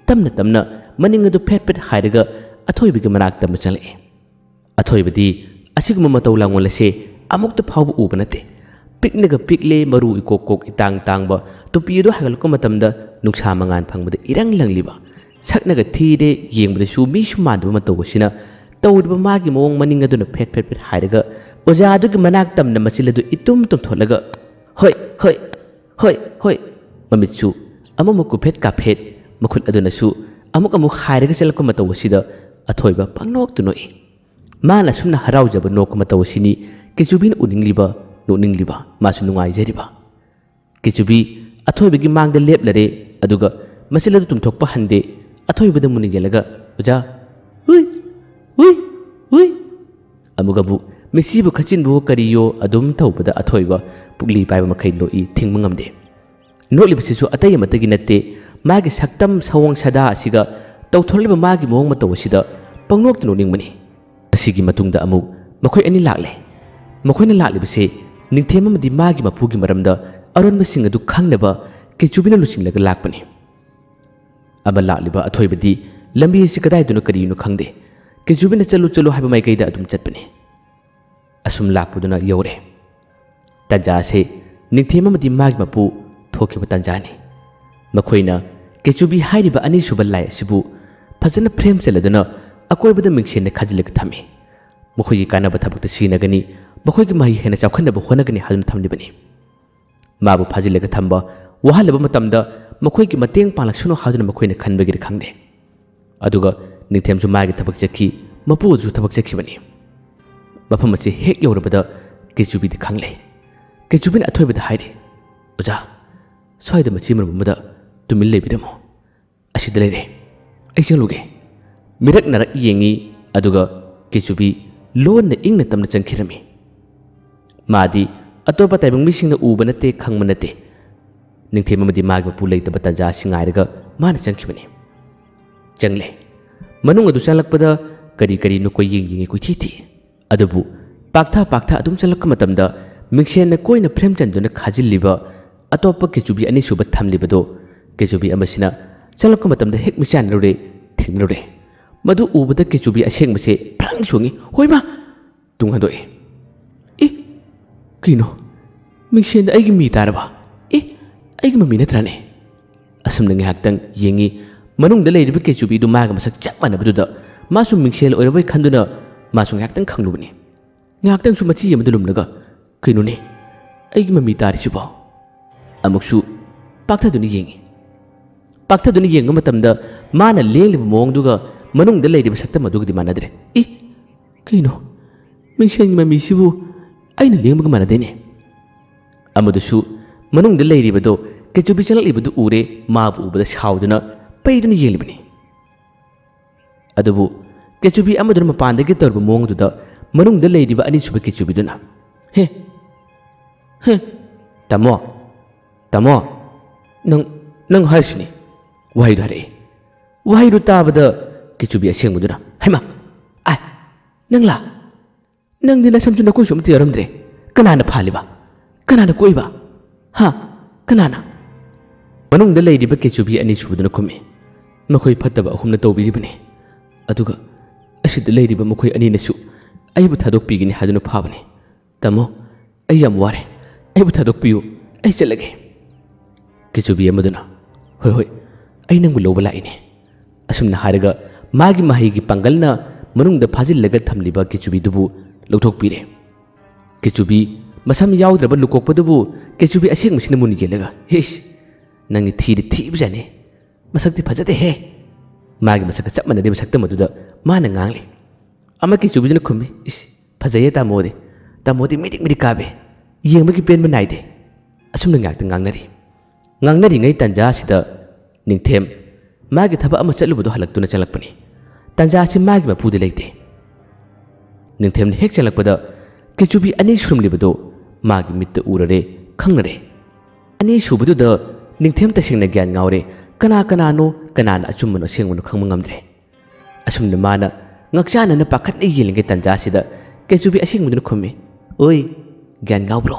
ꯇꯞꯅ ꯇꯞꯅ ꯃꯅꯤꯡ ꯑꯗꯨ ꯐꯦꯠ ꯐꯦꯠ ꯍꯥꯏꯔꯒ ꯑꯊꯣꯏꯕꯒꯤ ꯃꯅꯥꯛꯇ ꯑꯃ ꯆꯪꯂꯛꯏ꯫ ꯑꯊꯣꯏꯕꯗꯤ ꯑꯁꯤꯒꯨꯝꯕ ꯃꯇꯧ ꯂꯥꯡꯒꯣꯜ ꯑꯁꯦ ꯑꯃꯨꯛꯇ ꯐꯥꯎꯕ ꯎꯕ ꯅꯠꯇꯦ꯫ ꯄꯤꯛꯅꯒ ꯄꯤꯛꯂꯦ, ꯃꯔꯨ ꯏꯀꯣꯛ ꯀꯣꯛ ꯏꯇꯥꯡ ꯇꯥꯡꯕ, ꯇꯨꯄꯤ ꯑꯗꯨ ꯍꯥꯏꯒꯠꯂꯛꯄ ꯃꯇꯝꯗ ꯅꯨꯡꯁꯥ ꯃꯉꯥꯜ ꯐꯪꯕꯗ ꯏꯔꯪ ꯂꯪꯂꯤꯕ, ꯁꯛꯅꯒ ꯊꯤꯔꯦ, ꯌꯦꯡꯕꯗꯁꯨ ꯃꯤꯁꯨ ꯃꯥꯟꯗꯕ ꯃꯇꯧ ꯑꯁꯤꯅ ꯇꯧꯔꯤꯕ ꯃꯥꯒꯤ ꯃꯑꯣꯡ ꯃꯅꯤꯡ ꯑꯗꯨꯅ ꯐꯦꯠ ꯐꯦꯠ ꯐꯦꯠ ꯍꯥꯏꯔꯒ ꯑꯣꯖꯥ ꯑꯗꯨꯒꯤ ꯃꯅꯥꯛ ꯇꯝꯅ ꯃꯆꯤꯜ ꯑꯗꯨ ꯏꯇꯨꯝ ꯇꯨꯝꯊꯣꯛꯂꯒ "ꯍꯣꯏ ꯍꯣꯏ ꯍꯣꯏ ꯍꯣꯏ", ꯃꯃꯤꯠꯁꯨ ꯑꯃꯃꯨꯛ ꯀꯨꯐꯦꯠ ꯀꯥꯐꯦꯠ, ꯃꯈꯨꯠ ꯑꯗꯨꯅꯁꯨ ꯑꯃꯨꯛ ꯑꯃꯨꯛ ꯍꯥꯏꯔꯒ ꯆꯠꯂꯛꯄ ꯃꯇꯧ ꯑꯁꯤꯗ ꯑꯊꯣꯏꯕ ꯄꯪꯅꯣꯛꯇ ꯅꯣꯛꯏ꯫ ꯃꯥꯅ ꯑꯁꯨꯝꯅ ꯍꯔꯥꯎꯖꯕ ꯅꯣꯛꯄ ꯃꯇꯧ ꯑꯁꯤꯅꯤ ꯀꯦꯆꯨꯕꯤꯅ ꯎꯅꯤꯡꯂꯤꯕ, ꯅꯣꯛꯅꯤꯡꯂꯤꯕ, ꯃꯥꯁꯨ ꯅꯨꯡꯉꯥꯏꯖꯔꯤꯕ꯫ ꯀꯦꯆꯨꯕꯤ ꯑꯊꯣꯏꯕꯒꯤ ꯃꯥꯡꯗ ꯂꯦꯞꯂꯔꯦ, ꯑꯗꯨꯒ ꯃꯆꯤꯜ ꯑꯗꯨ ꯇꯨꯝꯊꯣꯛꯄ ꯍꯟꯗꯦ꯫ ꯑꯊꯣꯏꯕꯗ ꯃꯨꯟꯅ ꯌꯦꯡꯂꯒ, "ꯑꯣꯖꯥ, ꯍꯨꯏ, ꯍꯨꯏ, ꯍꯨꯏ"꯫ ꯑꯃꯨꯛ ꯑꯃꯨꯛ ꯃꯤꯠꯁꯤꯕꯨ ꯈꯠꯆꯤꯟꯕꯨ ꯀꯔꯤꯌꯣ ꯑꯗꯨꯝ ꯇꯧꯕꯗ ꯑꯊꯣꯏꯕ ꯄꯨꯛꯂꯤ ꯄꯥꯏꯕ ꯃꯈꯩ ꯅꯣꯛꯏ, ꯊꯤꯡꯕ ꯉꯝꯗꯦ꯫ ꯅꯣꯛꯂꯤꯕꯁꯤꯁꯨ ꯑꯇꯩ ꯑꯃꯠꯇꯒꯤ ꯅꯠꯇꯦ, ꯃꯥꯒꯤ ꯁꯛꯇꯝ ꯁꯑꯣꯡ ꯁꯥꯗꯥ ꯑꯁꯤꯒ ꯇꯧꯊꯣꯔꯛꯂꯤꯕ ꯃꯥꯒꯤ ꯃꯑꯣꯡ ꯃꯇꯧ ꯑꯁꯤꯗ ꯄꯪꯅꯣꯛꯇ ꯅꯣꯛꯅꯤꯡꯕꯅꯤ꯫ ꯑꯁꯤꯒꯤ ꯃꯇꯨꯡꯗ ꯑꯃꯨꯛ ꯃꯈꯣꯏ ꯑꯅꯤ ꯂꯥꯛꯂꯦ꯫ ꯃꯈꯣꯏꯅ ꯂꯥꯛꯂꯤꯕꯁꯦ ꯅꯤꯡꯊꯦꯝ ꯑꯃꯗꯤ ꯃꯥꯒꯤ ꯃꯄꯨꯒꯤ ꯃꯔꯝꯗ ꯑꯔꯣꯟꯕꯁꯤꯡ ꯑꯗꯨ ꯈꯪꯅꯕ ꯀꯦꯆꯨꯕꯤꯅ ꯂꯨꯆꯤꯡꯂꯒ ꯂꯥꯛꯄꯅꯤ꯫ ꯑꯃ ꯂꯥꯛꯂꯤꯕ ꯑꯊꯣꯏꯕꯗꯤ ꯂꯝꯕꯤ ꯑꯁꯤ ꯀꯗꯥꯏꯗꯅꯣ ꯀꯔꯤꯅꯣ ꯈꯪꯗꯦ꯫ ꯀꯦꯆꯨꯕꯤꯅ "ꯆꯠꯂꯨ, ꯆꯠꯂꯨ" ꯍꯥꯏꯕ ꯃꯥꯏꯀꯩꯗ ꯑꯗꯨꯝ ꯆꯠꯄꯅꯤ꯫ ꯑꯁꯨꯝ ꯂꯥꯛꯄꯗꯨꯅ ꯌꯧꯔꯦ꯫ ꯇꯟꯖꯥ ꯑꯁꯤ ꯅꯤꯡꯊꯦꯝ ꯑꯃꯗꯤ ꯃꯥꯒꯤ ꯃꯄꯨ ꯊꯣꯛꯈꯤꯕ ꯇꯟꯖꯥꯅꯤ꯫ ꯃꯈꯣꯏꯅ ꯀꯦꯆꯨꯕꯤ ꯍꯥꯏꯔꯤꯕ ꯑꯅꯤꯁꯨꯕ ꯂꯥꯏ ꯑꯁꯤꯕꯨ ꯐꯖꯅ ꯐ꯭ꯔꯦꯝ ꯆꯜꯂꯗꯨꯅ ꯑꯀꯣꯏꯕꯗ ꯃꯤꯡꯁꯦꯟꯅ ꯈꯥꯖꯤꯜꯂꯒ ꯊꯝꯃꯤ꯫ ꯃꯈꯣꯏꯒꯤ ꯀꯥꯟꯅꯕ ꯊꯕꯛꯇ ꯁꯤꯖꯤꯟꯅꯒꯅꯤ, ꯃꯈꯣꯏꯒꯤ ꯃꯍꯩ ꯍꯦꯟꯅ ꯆꯥꯎꯈꯠꯅꯕ ꯍꯣꯠꯅꯒꯅꯤ ꯍꯥꯏꯗꯨꯅ ꯊꯝꯂꯤꯕꯅꯤ꯫ ꯃꯥꯕꯨ ꯐꯥꯖꯤꯜꯂꯒ ꯊꯝꯕ ꯋꯥꯍꯜꯂꯕ ꯃꯇꯝꯗ ꯃꯈꯣꯏꯒꯤ ꯃꯇꯦꯡ ꯄꯥꯡꯂꯛꯁꯅꯨ ꯍꯥꯏꯗꯨꯅ ꯃꯈꯣꯏꯅ ꯈꯟꯕꯒꯤꯔ ꯈꯪꯗꯦ꯫ ꯑꯗꯨꯒ ꯅꯤꯡꯊꯦꯝꯁꯨ ꯃꯥꯒꯤ ꯊꯕꯛ ꯆꯠꯈꯤ, ꯃꯄꯨ ꯑꯗꯨꯁꯨ ꯊꯕꯛ ꯆꯠꯈꯤꯕꯅꯤ꯫ ꯃꯐꯝ ꯑꯁꯤ ꯍꯦꯛ ꯌꯧꯔꯕꯗ ꯀꯦꯆꯨꯕꯤꯗꯤ ꯈꯪꯂꯦ꯫ ꯀꯦꯆꯨꯕꯤꯅ ꯑꯊꯣꯏꯕꯗ ꯍꯥꯏꯔꯦ, "ꯑꯣꯖꯥ, ꯁ꯭ꯋꯥꯏꯗ ꯃꯆꯤ ꯃꯔꯨꯝ ꯑꯃꯗ ꯇꯨꯃꯤꯟ ꯂꯩꯕꯤꯔꯝꯃꯨ꯫ ꯑꯁꯤꯗ ꯂꯩꯔꯦ꯫ ꯑꯩ ꯆꯪꯂꯨꯒꯦ꯫" ꯃꯤꯔꯛ ꯅꯥꯔꯛ ꯌꯦꯡꯉꯤ, ꯑꯗꯨꯒ ꯀꯦꯆꯨꯕꯤ ꯂꯣꯟꯅ ꯏꯪꯅ ꯇꯞꯅ ꯆꯪꯈꯤꯔꯝꯃꯤ꯫ ꯃꯥꯗꯤ ꯑꯇꯣꯞꯄ ꯇꯥꯏꯕꯪ ꯃꯤꯁꯤꯡꯅ ꯎꯕ ꯅꯠꯇꯦ, ꯈꯪꯕ ꯅꯠꯇꯦ꯫ ꯅꯤꯡꯊꯦꯝ ꯑꯃꯗꯤ ꯃꯥꯒꯤ ꯃꯄꯨ ꯂꯩꯇꯕ ꯇꯥꯟꯖꯥ ꯑꯁꯤ ꯉꯥꯏꯔꯒ ꯃꯥꯅ ꯆꯪꯈꯤꯕꯅꯤ꯫ ꯆꯪꯂꯦ꯫ ꯃꯅꯨꯡ ꯑꯗꯨ ꯆꯪꯂꯛꯄꯗ ꯀꯔꯤ ꯀꯔꯤꯅꯣ ꯀꯣꯏꯌꯦꯡ ꯌꯦꯡꯉꯤ, ꯀꯣꯏꯊꯤ ꯊꯤ꯫ ꯑꯗꯨꯕꯨ ꯄꯥꯛꯊ ꯄꯥꯛꯊ ꯑꯗꯨꯝ ꯆꯪꯂꯛꯄ ꯃꯇꯝꯗ ꯃꯤꯡꯁꯦꯟꯅ ꯀꯣꯏꯅ ꯐ꯭ꯔꯦꯝ ꯆꯟꯗꯨꯅ ꯈꯥꯖꯤꯜꯂꯤꯕ ꯑꯇꯣꯞꯄ ꯀꯦꯆꯨꯕꯤ ꯑꯅꯤꯁꯨꯕ ꯊꯝꯂꯤꯕꯗꯣ, ꯀꯦꯆꯨꯕꯤ ꯑꯃꯁꯤꯅ ꯆꯪꯂꯛꯄ ꯃꯇꯝꯗ ꯍꯦꯛ ꯃꯤꯠꯆꯥꯟꯅꯔꯨꯔꯦ, ꯊꯦꯡꯅꯔꯨꯔꯦ꯫ ꯃꯗꯨ ꯎꯕꯗ ꯀꯦꯆꯨꯕꯤ ꯑꯁꯦꯡꯕꯁꯦ ꯐ꯭ꯔꯪ ꯆꯣꯡꯉꯤ꯫ "ꯍꯣꯏꯃꯥ!" ꯇꯨꯡ ꯍꯟꯗꯣꯛꯏ꯫ "ꯑꯦ, ꯀꯩꯅꯣ? ꯃꯤꯡꯁꯦꯟꯗ ꯑꯩꯒꯤ ꯃꯤ ꯇꯥꯔꯕ? ꯑꯦ, ꯑꯩꯒꯤ ꯃꯃꯤ ꯅꯠꯇ꯭ꯔꯥꯅꯦ?" ꯑꯁꯨꯝꯅ ꯉꯥꯏꯍꯥꯛꯇꯪ ꯌꯦꯡꯉꯤ꯫ ꯃꯅꯨꯡꯗ ꯂꯩꯔꯤꯕ ꯀꯦꯆꯨꯕꯤꯗꯨ ꯃꯥꯒ ꯃꯁꯛ ꯆꯞ ꯃꯥꯟꯅꯕꯗꯨꯗ ꯃꯥꯁꯨ ꯃꯤꯡꯁꯦꯜ ꯑꯣꯏꯔꯕꯣꯏ ꯈꯟꯗꯨꯅ ꯃꯥꯁꯨ ꯉꯥꯏꯍꯥꯛꯇꯪ ꯈꯪꯂꯨꯕꯅꯤ꯫ ꯉꯥꯏꯍꯥꯛꯇꯪꯁꯨ ꯃꯆꯤ ꯑꯃꯗ ꯂꯨꯝꯂꯒ, "ꯀꯩꯅꯣꯅꯦ, ꯑꯩꯒꯤ ꯃꯃꯤ ꯇꯥꯔꯤꯁꯤꯕꯣ?" ꯑꯃꯨꯛꯁꯨ ꯄꯥꯛꯊꯗꯨꯅ ꯌꯦꯡꯉꯤ꯫ ꯄꯥꯛꯊꯗꯨꯅ ꯌꯦꯡꯕ ꯃꯇꯝꯗ ꯃꯥꯅ ꯂꯦꯡꯂꯤꯕ ꯃꯑꯣꯡꯗꯨꯒ ꯃꯅꯨꯡꯗ ꯂꯩꯔꯤꯕ ꯁꯛꯇꯝ ꯑꯗꯨꯒꯗꯤ ꯃꯥꯟꯅꯗ꯭ꯔꯦ꯫ "ꯏ, ꯀꯩꯅꯣ? ꯃꯤꯡꯁꯦꯟꯒꯤ ꯃꯃꯤꯁꯤꯕꯨ ꯑꯩꯅ ꯂꯦꯡꯕꯒ ꯃꯥꯟꯅꯗꯦꯅꯦ?" ꯑꯃꯗꯨꯁꯨ ꯃꯅꯨꯡꯗ ꯂꯩꯔꯤꯕꯗꯣ ꯀꯦꯆꯨꯕꯤ ꯆꯪꯂꯛꯂꯤꯕꯗꯨ ꯎꯔꯦ, ꯃꯥꯕꯨ ꯎꯕꯗ ꯁꯥꯎꯗꯨꯅ ꯄꯩꯗꯨꯅ ꯌꯦꯡꯂꯤꯕꯅꯤ꯫ ꯑꯗꯨꯕꯨ ꯀꯦꯆꯨꯕꯤ ꯑꯃꯗꯨꯅ ꯃꯄꯥꯟꯗꯒꯤ ꯇꯧꯔꯤꯕ ꯃꯑꯣꯡꯗꯨꯗ ꯃꯅꯨꯡꯗ ꯂꯩꯔꯤꯕ ꯑꯅꯤꯁꯨꯕ ꯀꯦꯆꯨꯕꯤꯗꯨꯅ, "ꯍꯦ, ꯍꯦ, ꯇꯥꯃꯣ, ꯇꯥꯃꯣ, ꯅꯪ, ꯅꯪ ꯍꯥꯏꯔꯤꯁꯤꯅꯤ?" ꯋꯥꯍꯩꯗꯨ ꯍꯥꯏꯔꯛꯏ꯫ ꯋꯥꯍꯩꯗꯨ ꯇꯥꯕꯗ ꯀꯦꯆꯨꯕꯤ ꯑꯁꯦꯡꯕꯗꯨꯅ, "ꯍꯩꯃꯥ! ꯑꯥꯏ, ꯅꯪꯂꯥ? ꯅꯪꯗꯤ ꯅꯁꯝꯁꯨ ꯅꯀꯣꯏꯁꯨ ꯑꯃꯠꯇ ꯌꯥꯎꯔꯝꯗ꯭ꯔꯦ꯫ ꯀꯅꯥꯅ ꯐꯥꯜꯂꯤꯕ? ꯀꯅꯥꯅ ꯀꯣꯛꯏꯕ? ꯍꯥ? ꯀꯅꯥꯅ?" ꯃꯅꯨꯡꯗ ꯂꯩꯔꯤꯕ ꯀꯦꯆꯨꯕꯤ ꯑꯅꯤꯁꯨꯕꯗꯨꯅ ꯈꯨꯝꯃꯤ, "ꯃꯈꯣꯏ ꯐꯠꯇꯕ ꯑꯍꯨꯝꯅ ꯇꯧꯕꯤꯔꯤꯕꯅꯤ꯫ ꯑꯗꯨꯒ ꯑꯁꯤꯗ ꯂꯩꯔꯤꯕ ꯃꯈꯣꯏ ꯑꯅꯤꯅꯁꯨ ꯑꯩꯕꯨ ꯊꯥꯗꯣꯛꯄꯤꯒꯅꯤ ꯍꯥꯏꯗꯨꯅ ꯐꯥꯕꯅꯤ꯫ ꯇꯥꯃꯣ, ꯑꯩ ꯌꯥꯝ ꯋꯥꯔꯦ꯫ ꯑꯩꯕꯨ ꯊꯥꯗꯣꯛꯄꯤꯌꯨ꯫ ꯑꯩ ꯆꯠꯂꯒꯦ꯫" ꯀꯦꯆꯨꯕꯤ ꯑꯃꯗꯨꯅ, "ꯍꯣꯏ, ꯍꯣꯏ, ꯑꯩ ꯅꯪꯕꯨ ꯂꯧꯕ ꯂꯥꯛꯏꯅꯦ꯫" ꯑꯁꯨꯝꯅ ꯍꯥꯏꯔꯒ ꯃꯥꯒꯤ ꯃꯍꯩꯒꯤ ꯄꯥꯡꯒꯜꯅ ꯃꯅꯨꯡꯗ ꯐꯥꯖꯤꯜꯂꯒ ꯊꯝꯂꯤꯕ ꯀꯦꯆꯨꯕꯤꯗꯨꯕꯨ ꯂꯧꯊꯣꯛꯄꯤꯔꯦ꯫ ꯀꯦꯆꯨꯕꯤ ꯃꯁꯝ ꯌꯥꯎꯗ꯭ꯔꯕ ꯂꯨꯀꯣꯛꯄꯗꯨꯕꯨ ꯀꯦꯆꯨꯕꯤ ꯑꯁꯦꯡꯕꯁꯤꯅ ꯃꯨꯟ ꯌꯦꯡꯂꯒ, "ꯏꯁ, ꯅꯪꯒꯤ ꯊꯤꯗꯤ ꯊꯤꯕꯖꯥꯠꯅꯤ꯫ ꯃꯁꯛꯇꯤ ꯐꯖꯗꯦꯍꯦ꯫" ꯃꯥꯒꯤ ꯃꯁꯛꯀ ꯆꯞ ꯃꯥꯟꯅꯔꯤꯕ ꯁꯛꯇꯝ ꯑꯗꯨꯗ ꯃꯥꯅ ꯉꯥꯡꯂꯤ꯫ ꯑꯃ ꯀꯦꯆꯨꯕꯤꯗꯨꯅ ꯈꯨꯝꯃꯤ, "ꯏꯁ, ꯐꯖꯩꯌꯦ ꯇꯥꯃꯣꯗꯤ꯫ ꯇꯥꯃꯣꯗꯤ ꯃꯤꯗꯤꯛ ꯃꯤꯗꯤꯛ ꯀꯥꯕꯦ꯫ ꯌꯦꯡꯕꯒꯤ ꯄꯦꯟꯕ ꯅꯥꯏꯗꯦ꯫" ꯑꯁꯨꯝꯅ ꯉꯥꯏꯍꯥꯛꯇ ꯉꯥꯡꯅꯔꯤ꯫ ꯉꯥꯡꯅꯔꯤꯉꯩ ꯇꯥꯟꯖꯥ ꯑꯁꯤꯗ ꯅꯤꯡꯊꯦꯝ ꯃꯥꯒꯤ ꯊꯕꯛ ꯑꯃ ꯆꯠꯂꯨꯕꯗꯣ ꯍꯜꯂꯛꯇꯨꯅ ꯆꯪꯂꯛꯄꯅꯤ꯫ ꯇꯥꯟꯖꯥ ꯑꯁꯤ ꯃꯥꯒꯤ ꯃꯄꯨꯗ ꯂꯩꯇꯦ꯫ ꯅꯤꯡꯊꯦꯝꯅ ꯍꯦꯛ ꯆꯪꯂꯛꯄꯗ ꯀꯦꯆꯨꯕꯤ ꯑꯅꯤ ꯁꯨꯔꯨꯝꯂꯤꯕꯗꯣ ꯃꯥꯒꯤ ꯃꯤꯠꯇ ꯎꯔꯔꯦ, ꯈꯪꯅꯔꯦ꯫ ꯑꯅꯤꯁꯨꯕꯗꯨꯗ ꯅꯤꯡꯊꯦꯝ ꯇꯁꯦꯡꯅ ꯒ꯭ꯌꯥꯟ ꯉꯥꯎꯔꯦ꯫ ꯀꯅꯥ ꯀꯅꯥꯅꯣ, ꯀꯅꯥꯅ ꯑꯆꯨꯝꯕꯅꯣ ꯑꯁꯦꯡꯕꯅꯣ ꯈꯪꯕ ꯉꯝꯗ꯭ꯔꯦ꯫ ꯑꯁꯨꯝꯅ ꯃꯥꯅ ꯉꯛꯆꯥꯟꯅꯅ ꯄꯥꯈꯠꯅ ꯌꯦꯡꯂꯤꯉꯩ ꯇꯥꯟꯖꯥꯁꯤꯗ ꯀꯦꯆꯨꯕꯤ ꯑꯁꯦꯡꯕꯗꯨꯅ ꯈꯨꯝꯃꯤ, "ꯑꯣꯏ, ꯒ꯭ꯌꯥꯟ ꯉꯥꯎꯕ꯭ꯔꯣ?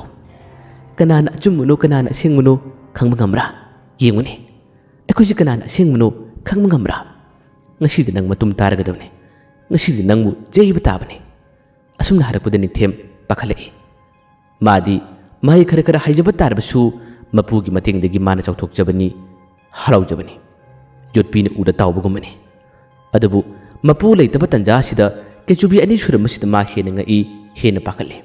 ꯀꯅꯥꯅ ꯑꯆꯨꯝꯕꯅꯣ, ꯀꯅꯥꯅ ꯑꯁꯦꯡꯕꯅꯣ ꯈꯪꯕ ꯉꯝꯕ꯭ꯔꯥ? ꯌꯦꯡꯉꯨꯅꯦ, ꯑꯩꯈꯣꯏꯁꯦ ꯀꯅꯥꯅ ꯑꯁꯦꯡꯕꯅꯣ ꯈꯪꯕ ꯉꯝꯕ꯭ꯔꯥ? ꯉꯁꯤꯗꯤ ꯅꯪ ꯃꯇꯨꯝ ꯇꯥꯔꯒꯗꯕꯅꯤ꯫ ꯉꯁꯤꯗꯤ ꯅꯪꯕꯨ ꯌꯩꯕ ꯇꯥꯕꯅꯤ"꯫ ꯑꯁꯨꯝꯅ ꯍꯥꯏꯔꯛꯄꯗ ꯅꯤꯡꯊꯦꯝ ꯄꯥꯈꯠꯂꯛꯏ꯫ ꯃꯥꯗꯤ ꯃꯍꯩ ꯈꯔ ꯈꯔ ꯍꯩꯖꯕ ꯇꯥꯔꯕꯁꯨ ꯃꯄꯨꯒꯤ ꯃꯇꯦꯡꯗꯒꯤ ꯃꯥꯅ ꯆꯥꯎꯊꯣꯛꯆꯕꯅꯤ, ꯍꯔꯥꯎꯖꯕꯅꯤ꯫ ꯌꯣꯠꯄꯤꯅ ꯎꯗ ꯇꯥꯎꯕꯒꯨꯝꯕꯅꯤ꯫ ꯑꯗꯨꯕꯨ ꯃꯄꯨ ꯂꯩꯇꯕ ꯇꯟꯖꯥ ꯑꯁꯤꯗ ꯀꯦꯆꯨꯕꯤ ꯑꯅꯤ ꯁꯨꯔꯝꯕꯁꯤꯗ ꯃꯥ ꯍꯦꯟꯅ ꯉꯛꯏ, ꯍꯦꯟꯅ ꯄꯥꯈꯠꯂꯤ꯫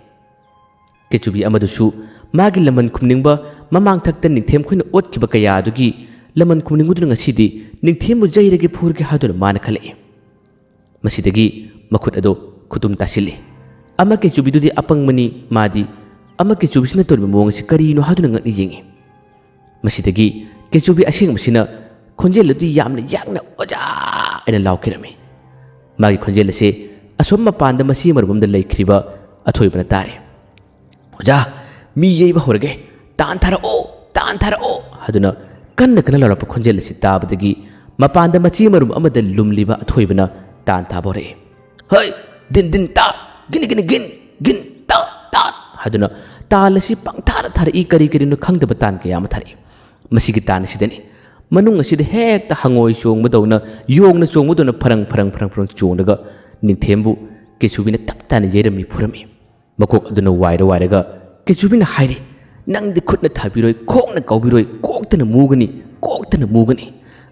ꯀꯦꯆꯨꯕꯤ ꯑꯃꯗꯨꯁꯨ ꯃꯥꯒꯤ ꯂꯃꯟ ꯈꯨꯝꯅꯤꯡꯕ, ꯃꯃꯥꯡꯊꯛꯇ ꯅꯤꯡꯊꯦꯝ ꯈꯣꯏꯅ ꯑꯣꯠꯈꯤꯕ ꯀꯌꯥ ꯑꯗꯨꯒꯤ ꯂꯃꯟ ꯈꯨꯝꯅꯤꯡꯕꯗꯨꯅ ꯉꯁꯤꯗꯤ ꯅꯤꯡꯊꯦꯝꯕꯨ ꯌꯩꯔꯒꯦ ꯐꯨꯔꯒꯦ ꯍꯥꯏꯗꯨꯅ ꯃꯥꯅ ꯈꯜꯂꯛꯏ꯫ ꯃꯁꯤꯗꯒꯤ ꯃꯈꯨꯠ ꯑꯗꯨ ꯈꯨꯇꯨꯝ ꯇꯥꯁꯤꯜꯂꯤ꯫ ꯑꯃ ꯀꯦꯆꯨꯕꯤꯗꯨꯗꯤ ꯑꯄꯪꯕꯅꯤ, ꯃꯥꯗꯤ ꯑꯃ ꯀꯦꯆꯨꯕꯤꯁꯤꯅ ꯇꯧꯔꯤꯕ ꯃꯑꯣꯡ ꯑꯁꯤ ꯀꯔꯤꯅꯣ ꯍꯥꯏꯗꯨꯅ ꯉꯛꯅ ꯌꯦꯡꯉꯤ꯫ ꯃꯁꯤꯗꯒꯤ ꯀꯦꯆꯨꯕꯤ ꯑꯁꯦꯡꯕꯁꯤꯅ ꯈꯣꯟꯖꯦꯜ ꯑꯗꯨ ꯌꯥꯝꯅ ꯌꯥꯡꯅ "ꯑꯣꯖꯥ!" ꯍꯥꯏꯅ ꯂꯥꯎꯈꯤꯔꯝꯃꯤ꯫ ꯃꯥꯒꯤ ꯈꯣꯟꯖꯦꯜ ꯑꯁꯤ ꯑꯁꯣꯝ ꯃꯄꯥꯟꯗ ꯃꯆꯤ ꯃꯔꯨꯝ ꯑꯃꯗ ꯂꯩꯈ꯭ꯔꯤꯕ ꯑꯊꯣꯏꯕꯅ ꯇꯥꯔꯦ꯫ "ꯑꯣꯖꯥ, ꯃꯤ ꯌꯩꯕ ꯍꯧꯔꯒꯦ, ꯇꯥꯟ ꯊꯥꯔꯛꯑꯣ, ꯇꯥꯟ ꯊꯥꯔꯛꯑꯣ" ꯍꯥꯏꯗꯨꯅ ꯀꯟꯅ ꯀꯟꯅ ꯂꯥꯎꯔꯛꯄ ꯈꯣꯟꯖꯦꯜ ꯑꯁꯤ ꯇꯥꯕꯗꯒꯤ ꯃꯄꯥꯟꯗ ꯃꯆꯤ ꯃꯔꯨꯝ ꯑꯃꯗ ꯂꯨꯝꯂꯤꯕ ꯑꯊꯣꯏꯕꯅ ꯇꯥꯟ ꯊꯥꯕ ꯍꯧꯔꯛꯏ꯫ "ꯍꯩ, ꯗꯤꯟ ꯗꯤꯟ ꯇꯥ, ꯒꯤꯅꯤ ꯒꯤꯅꯤ ꯒꯤꯟ, ꯒꯤꯟ ꯇꯥ ꯇꯥ" ꯍꯥꯏꯗꯨꯅ ꯇꯥꯟ ꯑꯁꯤ ꯄꯪꯊꯥꯗ ꯊꯥꯔꯛꯏ, ꯀꯔꯤ ꯀꯔꯤꯅꯣ ꯈꯪꯗꯕ ꯇꯥꯟ ꯀꯌꯥ ꯑꯃ ꯊꯥꯔꯛꯏ꯫ ꯃꯁꯤꯒꯤ ꯇꯥꯟ ꯑꯁꯤꯗꯅꯤ ꯃꯅꯨꯡ ꯑꯁꯤꯗ ꯍꯦꯛꯇ ꯍꯪꯉꯣꯏ ꯆꯣꯡꯕꯗꯧꯅ, ꯌꯣꯡꯅ ꯆꯣꯡꯕꯗꯧꯅ ꯐꯔꯪ ꯐꯔꯪ ꯐꯔꯪ ꯐꯔꯪ ꯆꯣꯡꯂꯒ ꯅꯤꯡꯊꯦꯝꯕꯨ ꯀꯦꯆꯨꯕꯤꯅ ꯇꯞ ꯇꯥꯅ ꯌꯩꯔꯝꯃꯤ, ꯐꯨꯔꯝꯃꯤ꯫ ꯃꯀꯣꯛ ꯑꯗꯨꯅ ꯋꯥꯏꯔ ꯋꯥꯏꯔꯒ ꯀꯦꯆꯨꯕꯤꯅ ꯍꯥꯏꯔꯤ, "ꯅꯪꯗꯤ ꯈꯨꯠꯅ ꯊꯥꯕꯤꯔꯣꯏ, ꯈꯣꯡꯅ ꯀꯥꯎꯕꯤꯔꯣꯏ, ꯀꯣꯛꯇꯅ ꯃꯨꯒꯅꯤ, ꯀꯣꯛꯇꯅ ꯃꯨꯒꯅꯤ꯫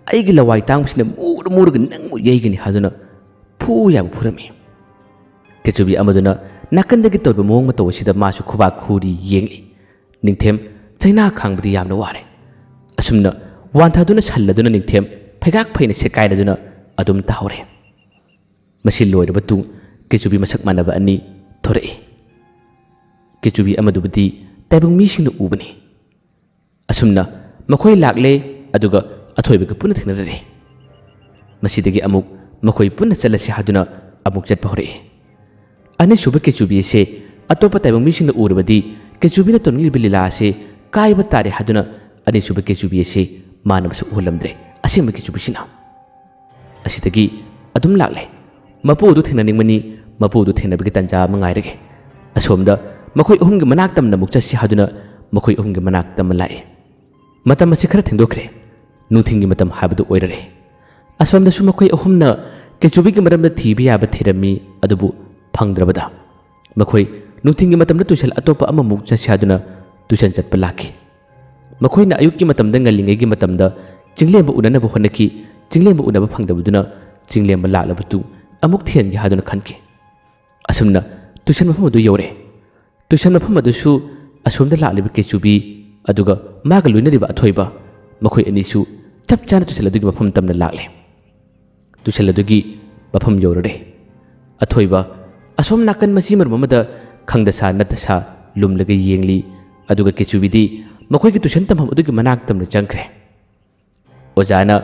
ꯑꯩꯒꯤ ꯂꯋꯥꯏ ꯇꯥꯡꯕꯁꯤꯅ ꯃꯨꯔ ꯃꯨꯔꯒ ꯅꯪꯕꯨ ꯌꯩꯒꯅꯤ" ꯍꯥꯏꯗꯨꯅ ꯐꯨ ꯌꯥꯕ ꯐꯨꯔꯝꯃꯤ꯫ ꯀꯦꯆꯨꯕꯤ ꯑꯃꯗꯨꯅ ꯅꯥꯀꯟꯗꯒꯤ ꯇꯧꯔꯤꯕ ꯃꯑꯣꯡ ꯃꯇꯧ ꯑꯁꯤꯗ ꯃꯥꯁꯨ ꯈꯨꯕꯥꯛ ꯈꯨꯔꯤ ꯌꯦꯡꯂꯤ꯫ ꯅꯤꯡꯊꯦꯝ ꯆꯩꯅꯥ ꯈꯥꯡꯕꯗꯤ ꯌꯥꯝꯅ ꯋꯥꯔꯦ꯫ ꯑꯁꯨꯝꯅ ꯋꯥꯟꯊꯗꯨꯅ ꯁꯜꯂꯗꯨꯅ ꯅꯤꯡꯊꯦꯝ ꯐꯩꯒꯥꯛ ꯐꯩꯅ ꯁꯦꯠꯀꯥꯏꯔꯗꯨꯅ ꯑꯗꯨꯝ ꯇꯥꯍꯧꯔꯦ꯫ ꯃꯁꯤ ꯂꯣꯏꯔꯕ ꯇꯨꯡ ꯀꯦꯆꯨꯕꯤ ꯃꯁꯛ ꯃꯥꯟꯅꯕ ꯑꯅꯤ ꯊꯣꯔꯛꯏ꯫ ꯀꯦꯆꯨꯕꯤ ꯑꯃꯗꯨꯕꯨꯗꯤ ꯇꯥꯏꯕꯪ ꯃꯤꯁꯤꯡꯅ ꯎꯕꯅꯤ꯫ ꯑꯁꯨꯝꯅ ꯃꯈꯣꯏ ꯂꯥꯛꯂꯦ, ꯑꯗꯨꯒ ꯑꯊꯣꯏꯕꯒ ꯄꯨꯟꯅ ꯊꯦꯡꯅꯔꯦ꯫ ꯃꯁꯤꯗꯒꯤ ꯑꯃꯨꯛ ꯃꯈꯣꯏ ꯄꯨꯟꯅ ꯆꯠꯂꯁꯤ ꯍꯥꯏꯗꯨꯅ ꯑꯃꯨꯛ ꯆꯠꯄ ꯍꯧꯔꯛꯏ꯫ ꯑꯅꯤꯁꯨꯕ ꯀꯦꯆꯨꯕꯤ ꯑꯁꯦ ꯑꯇꯣꯞꯄ ꯇꯥꯏꯕꯪ ꯃꯤꯁꯤꯡꯅ ꯎꯔꯕꯗꯤ ꯀꯦꯆꯨꯕꯤꯅ ꯇꯧꯅꯤꯡꯂꯤꯕ ꯂꯤꯂꯥ ꯑꯁꯦ ꯀꯥꯏꯕ ꯇꯥꯔꯦ ꯍꯥꯏꯗꯨꯅ ꯑꯅꯤꯁꯨꯕ ꯀꯦꯆꯨꯕꯤ ꯑꯁꯤ ꯃꯥꯅ ꯃꯁꯛ ꯎꯍꯜꯂꯝꯗ꯭ꯔꯦ꯫ ꯑꯁꯦꯡꯕ ꯀꯦꯆꯨꯕꯤꯁꯤꯅ ꯑꯁꯤꯗꯒꯤ ꯑꯗꯨꯝ ꯂꯥꯛꯂꯦ꯫ ꯃꯄꯨ ꯑꯗꯨ ꯊꯦꯡꯅꯅꯤꯡꯕꯅꯤ, ꯃꯄꯨ ꯑꯗꯨ ꯊꯦꯡꯅꯕꯒꯤ ꯇꯥꯟꯖꯥ ꯑꯃ ꯉꯥꯏꯔꯒꯦ꯫ ꯑꯁꯣꯝꯗ ꯃꯈꯣꯏ ꯑꯍꯨꯝꯒꯤ ꯃꯅꯥꯛ ꯇꯝꯅ ꯑꯃꯨꯛ ꯆꯠꯁꯤ ꯍꯥꯏꯗꯨꯅ ꯃꯈꯣꯏ ꯑꯍꯨꯝꯒꯤ ꯃꯅꯥꯛ ꯇꯝꯅ ꯂꯥꯛꯏ꯫ ꯃꯇꯝ ꯑꯁꯤ ꯈꯔ ꯊꯦꯡꯗꯣꯛꯈ꯭ꯔꯦ꯫ ꯅꯨꯡꯊꯤꯜꯒꯤ ꯃꯇꯝ ꯍꯥꯏꯕꯗꯨ ꯑꯣꯏꯔꯔꯦ꯫ ꯑꯁꯣꯝꯗꯁꯨ ꯃꯈꯣꯏ ꯑꯍꯨꯝꯅ ꯀꯦꯆꯨꯕꯤꯒꯤ ꯃꯔꯝꯗ ꯊꯤꯕ ꯌꯥꯕ ꯊꯤꯔꯝꯃꯤ, ꯑꯗꯨꯕꯨ ꯐꯪꯗ꯭ꯔꯕꯗ ꯃꯈꯣꯏ ꯅꯨꯡꯊꯤꯜꯒꯤ ꯃꯇꯝꯗ ꯇꯨꯏꯁꯟ ꯑꯇꯣꯞꯄ ꯑꯃꯃꯨꯛ ꯆꯠꯁꯤ ꯍꯥꯏꯗꯨꯅ ꯇꯨꯏꯁꯟ ꯆꯠꯄ ꯂꯥꯛꯈꯤ꯫ ꯃꯈꯣꯏꯅ ꯑꯌꯨꯛꯀꯤ ꯃꯇꯝꯗ ꯉꯜꯂꯤꯉꯩꯒꯤ ꯃꯇꯝꯗ ꯆꯤꯡꯂꯦꯝꯕ ꯎꯅꯅꯕ ꯍꯣꯠꯅꯈꯤ꯫ ꯆꯤꯡꯂꯦꯝꯕ ꯎꯅꯕ ꯐꯪꯗꯕꯗꯨꯅ ꯆꯤꯡꯂꯦꯝꯕ ꯂꯥꯛꯂꯕꯗꯨ ꯑꯃꯨꯛ ꯊꯤꯍꯟꯒꯦ ꯍꯥꯏꯗꯨꯅ ꯈꯟꯈꯤ꯫ ꯑꯁꯨꯝꯅ ꯇꯨꯏꯁꯟ ꯃꯐꯝ ꯑꯗꯨ ꯌꯧꯔꯦ꯫ ꯇꯨꯏꯁꯟ ꯃꯐꯝ ꯑꯗꯨꯁꯨ ꯑꯁꯣꯝꯗ ꯂꯥꯛꯂꯤꯕ ꯀꯦꯆꯨꯕꯤ ꯑꯗꯨꯒ ꯃꯥꯒ ꯂꯣꯏꯅꯔꯤꯕ ꯑꯊꯣꯏꯕ, ꯃꯈꯣꯏ ꯑꯅꯤꯁꯨ ꯆꯞ ꯆꯥꯅ ꯇꯨꯏꯁꯟ ꯑꯗꯨꯒꯤ ꯃꯐꯝ ꯇꯝꯅ ꯂꯥꯛꯂꯦ꯫ ꯇꯨꯏꯁꯟ ꯑꯗꯨꯒꯤ ꯃꯐꯝ ꯌꯧꯔꯔꯦ꯫ ꯑꯊꯣꯏꯕ ꯑꯁꯣꯝ ꯅꯥꯀꯟ ꯃꯆꯤ ꯃꯔꯨꯝ ꯑꯃꯗ ꯈꯪꯗꯁꯥ ꯅꯠꯇꯁꯥ ꯂꯨꯝꯂꯒ ꯌꯦꯡꯂꯤ, ꯑꯗꯨꯒ ꯀꯦꯆꯨꯕꯤꯗꯤ ꯃꯈꯣꯏꯒꯤ ꯇꯨꯏꯁꯟ ꯇꯝꯐꯝ ꯑꯗꯨꯒꯤ ꯃꯅꯥꯛ ꯇꯝꯅ ꯆꯪꯈ꯭ꯔꯦ꯫ ꯑꯣꯖꯥꯅ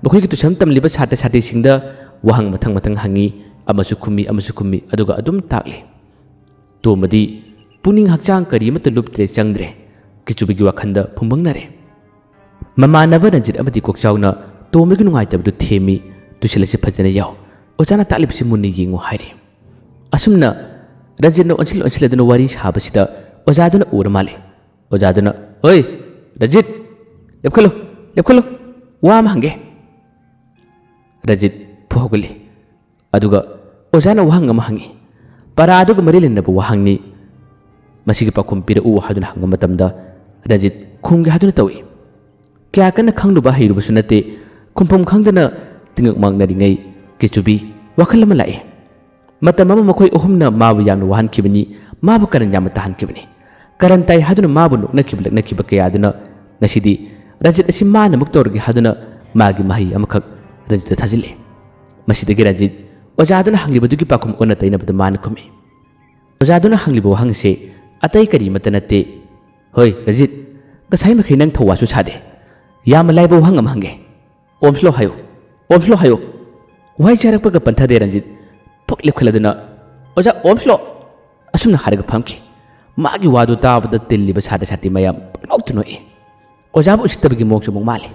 ꯃꯈꯣꯏꯒꯤ ꯇꯨꯏꯁꯟ ꯇꯝꯂꯤꯕ ꯁꯥꯇ꯭ꯔ ꯁꯥꯇ꯭ꯔꯤꯁꯤꯡꯗ ꯋꯥꯍꯪ ꯃꯊꯪ ꯃꯊꯪ ꯍꯪꯉꯤ, ꯑꯃꯁꯨ ꯈꯨꯝꯃꯤ, ꯑꯃꯁꯨ ꯈꯨꯝꯃꯤ, ꯑꯗꯨꯒ ꯑꯗꯨꯝ ꯇꯥꯛꯂꯤ꯫ ꯇꯣꯝꯕꯗꯤ ꯄꯨꯛꯅꯤꯡ ꯍꯛꯆꯥꯡ ꯀꯔꯤ ꯑꯃꯠꯇ ꯂꯨꯞꯇ꯭ꯔꯦ, ꯆꯪꯗ꯭ꯔꯦ꯫ ꯀꯦꯆꯨꯕꯤꯒꯤ ꯋꯥꯈꯜꯗ ꯐꯨꯝꯕꯪꯅꯔꯦ꯫ ꯃꯃꯥꯟꯅꯕ ꯔꯟꯖꯤꯠ ꯑꯃꯗꯤ ꯀꯣꯛꯆꯥꯎꯅ ꯇꯣꯝꯕꯒꯤ ꯅꯨꯡꯉꯥꯏꯇꯕꯗꯨ ꯊꯦꯝꯃꯤ꯫ "ꯇꯨꯏꯁꯟ ꯑꯁꯤ ꯐꯖꯅ ꯌꯥꯎ, ꯑꯣꯖꯥꯅ ꯇꯥꯛꯂꯤꯕꯁꯤ ꯃꯨꯟꯅ ꯌꯦꯡꯉꯨ" ꯍꯥꯏꯔꯤ꯫ ꯑꯁꯨꯝꯅ ꯔꯟꯖꯤꯠꯅ ꯑꯣꯟꯁꯤꯜ ꯑꯣꯟꯁꯤꯜꯂꯗꯨꯅ ꯋꯥꯔꯤ ꯁꯥꯕꯁꯤꯗ ꯑꯣꯖꯥꯗꯨꯅ ꯎꯔ ꯃꯥꯜꯂꯦ꯫ ꯑꯣꯖꯥꯗꯨꯅ, "ꯑꯣꯏ, ꯔꯟꯖꯤꯠ, ꯂꯦꯞꯈꯠꯂꯨ, ꯂꯦꯞꯈꯠꯂꯨ, ꯋꯥ ꯑꯃ ꯍꯪꯒꯦ꯫" ꯔꯟꯖꯤꯠ ꯐꯨ ꯍꯧꯒꯠꯂꯤ꯫ ꯑꯗꯨꯒ ꯑꯣꯖꯥꯅ ꯋꯥꯍꯪ ꯑꯃ ꯍꯪꯉꯤ꯫ ꯄꯔꯥ ꯑꯗꯨꯒ ꯃꯔꯤ ꯂꯩꯅꯕ ꯋꯥꯍꯪꯅꯤ꯫ ꯃꯁꯤꯒꯤ ꯄꯥꯎꯈꯨꯝ ꯄꯤꯔꯛꯎ ꯍꯥꯏꯗꯨꯅ ꯍꯪꯕ ꯃꯇꯝꯗ ꯔꯟꯖꯤꯠ ꯈꯨꯝꯒꯦ ꯍꯥꯏꯗꯨꯅ ꯇꯧꯏ꯫ ꯀꯌꯥ ꯀꯟꯅ ꯈꯪꯂꯨꯕ ꯍꯩꯔꯨꯕꯁꯨ ꯅꯠꯇꯦ꯫ ꯈꯨꯝꯐꯝ ꯈꯪꯗꯅ ꯇꯤꯡꯉꯛ ꯃꯥꯡꯅꯔꯤꯉꯩ ꯀꯦꯆꯨꯕꯤ ꯋꯥꯈꯜ ꯑꯃ ꯂꯥꯛꯏ꯫ ꯃꯇꯝ ꯑꯃ ꯃꯈꯣꯏ ꯑꯍꯨꯝꯅ ꯃꯥꯕꯨ ꯌꯥꯝꯅ ꯋꯥꯍꯟꯈꯤꯕꯅꯤ, ꯃꯥꯕꯨ ꯀꯔꯟ ꯌꯥꯝꯅ ꯇꯥꯍꯟꯈꯤꯕꯅꯤ꯫ ꯀꯔꯟ ꯇꯥꯏ ꯍꯥꯏꯗꯨꯅ ꯃꯥꯕꯨ ꯅꯣꯛꯅꯈꯤꯕ ꯂꯛꯅꯈꯤꯕ ꯀꯌꯥ ꯑꯗꯨꯅ ꯉꯁꯤꯗꯤ ꯔꯟꯖꯤꯠ ꯑꯁꯤ ꯃꯥꯅ ꯑꯃꯨꯛ ꯇꯧꯔꯒꯦ ꯍꯥꯏꯗꯨꯅ ꯃꯥꯒꯤ ꯃꯍꯩ ꯑꯃꯈꯛ ꯔꯟꯖꯤꯠꯇ ꯊꯥꯖꯤꯜꯂꯤ꯫ ꯃꯁꯤꯗꯒꯤ ꯔꯟꯖꯤꯠ ꯑꯣꯖꯥꯗꯨꯅ ꯍꯪꯂꯤꯕꯗꯨꯒꯤ ꯄꯥꯎꯈꯨꯝ ꯑꯣꯟꯅ ꯇꯩꯅꯕꯗ ꯃꯥꯅ ꯈꯨꯝꯃꯤ꯫ ꯑꯣꯖꯥꯗꯨꯅ ꯍꯪꯂꯤꯕ ꯋꯥꯍꯪꯁꯦ ꯑꯇꯩ ꯀꯔꯤꯃꯠꯇ ꯅꯠꯇꯦ꯫ "ꯍꯣꯏ ꯔꯟꯖꯤꯠ, ꯉꯁꯥꯏ ꯃꯈꯩ ꯅꯪ ꯊꯧꯋꯥꯁꯨ ꯁꯥꯗꯦ꯫ ꯌꯥꯝꯅ ꯂꯥꯏꯕ ꯋꯥꯍꯪ ꯑꯃ ꯍꯪꯒꯦ꯫ ꯑꯣꯝꯁꯂꯣ ꯍꯥꯏꯌꯨ, ꯑꯣꯝꯁꯂꯣ ꯍꯥꯏꯌꯨ꯫" ꯋꯥꯍꯩ ꯆꯥꯔꯛꯄꯒ ꯄꯟꯊꯗꯦ ꯔꯟꯖꯤꯠ꯫ ꯐꯛ ꯂꯦꯞꯈꯠꯂꯗꯨꯅ, "ꯑꯣꯖꯥ, ꯑꯣꯝꯁꯂꯣ!" ꯑꯁꯨꯝꯅ ꯍꯥꯏꯔꯒ ꯐꯝꯈꯤ꯫ ꯃꯥꯒꯤ ꯋꯥꯗꯨ ꯇꯥꯕꯗ ꯇꯤꯜꯂꯤꯕ ꯁꯥꯇ꯭ꯔ ꯁꯥꯇ꯭ꯔꯤ ꯃꯌꯥꯝ ꯄꯪꯅꯣꯛꯇ ꯅꯣꯛꯏ꯫ ꯑꯣꯖꯥꯕꯨ ꯎꯁꯤꯠꯇꯕꯒꯤ ꯃꯑꯣꯡꯁꯨ ꯑꯃꯨꯛ ꯃꯥꯜꯂꯤ꯫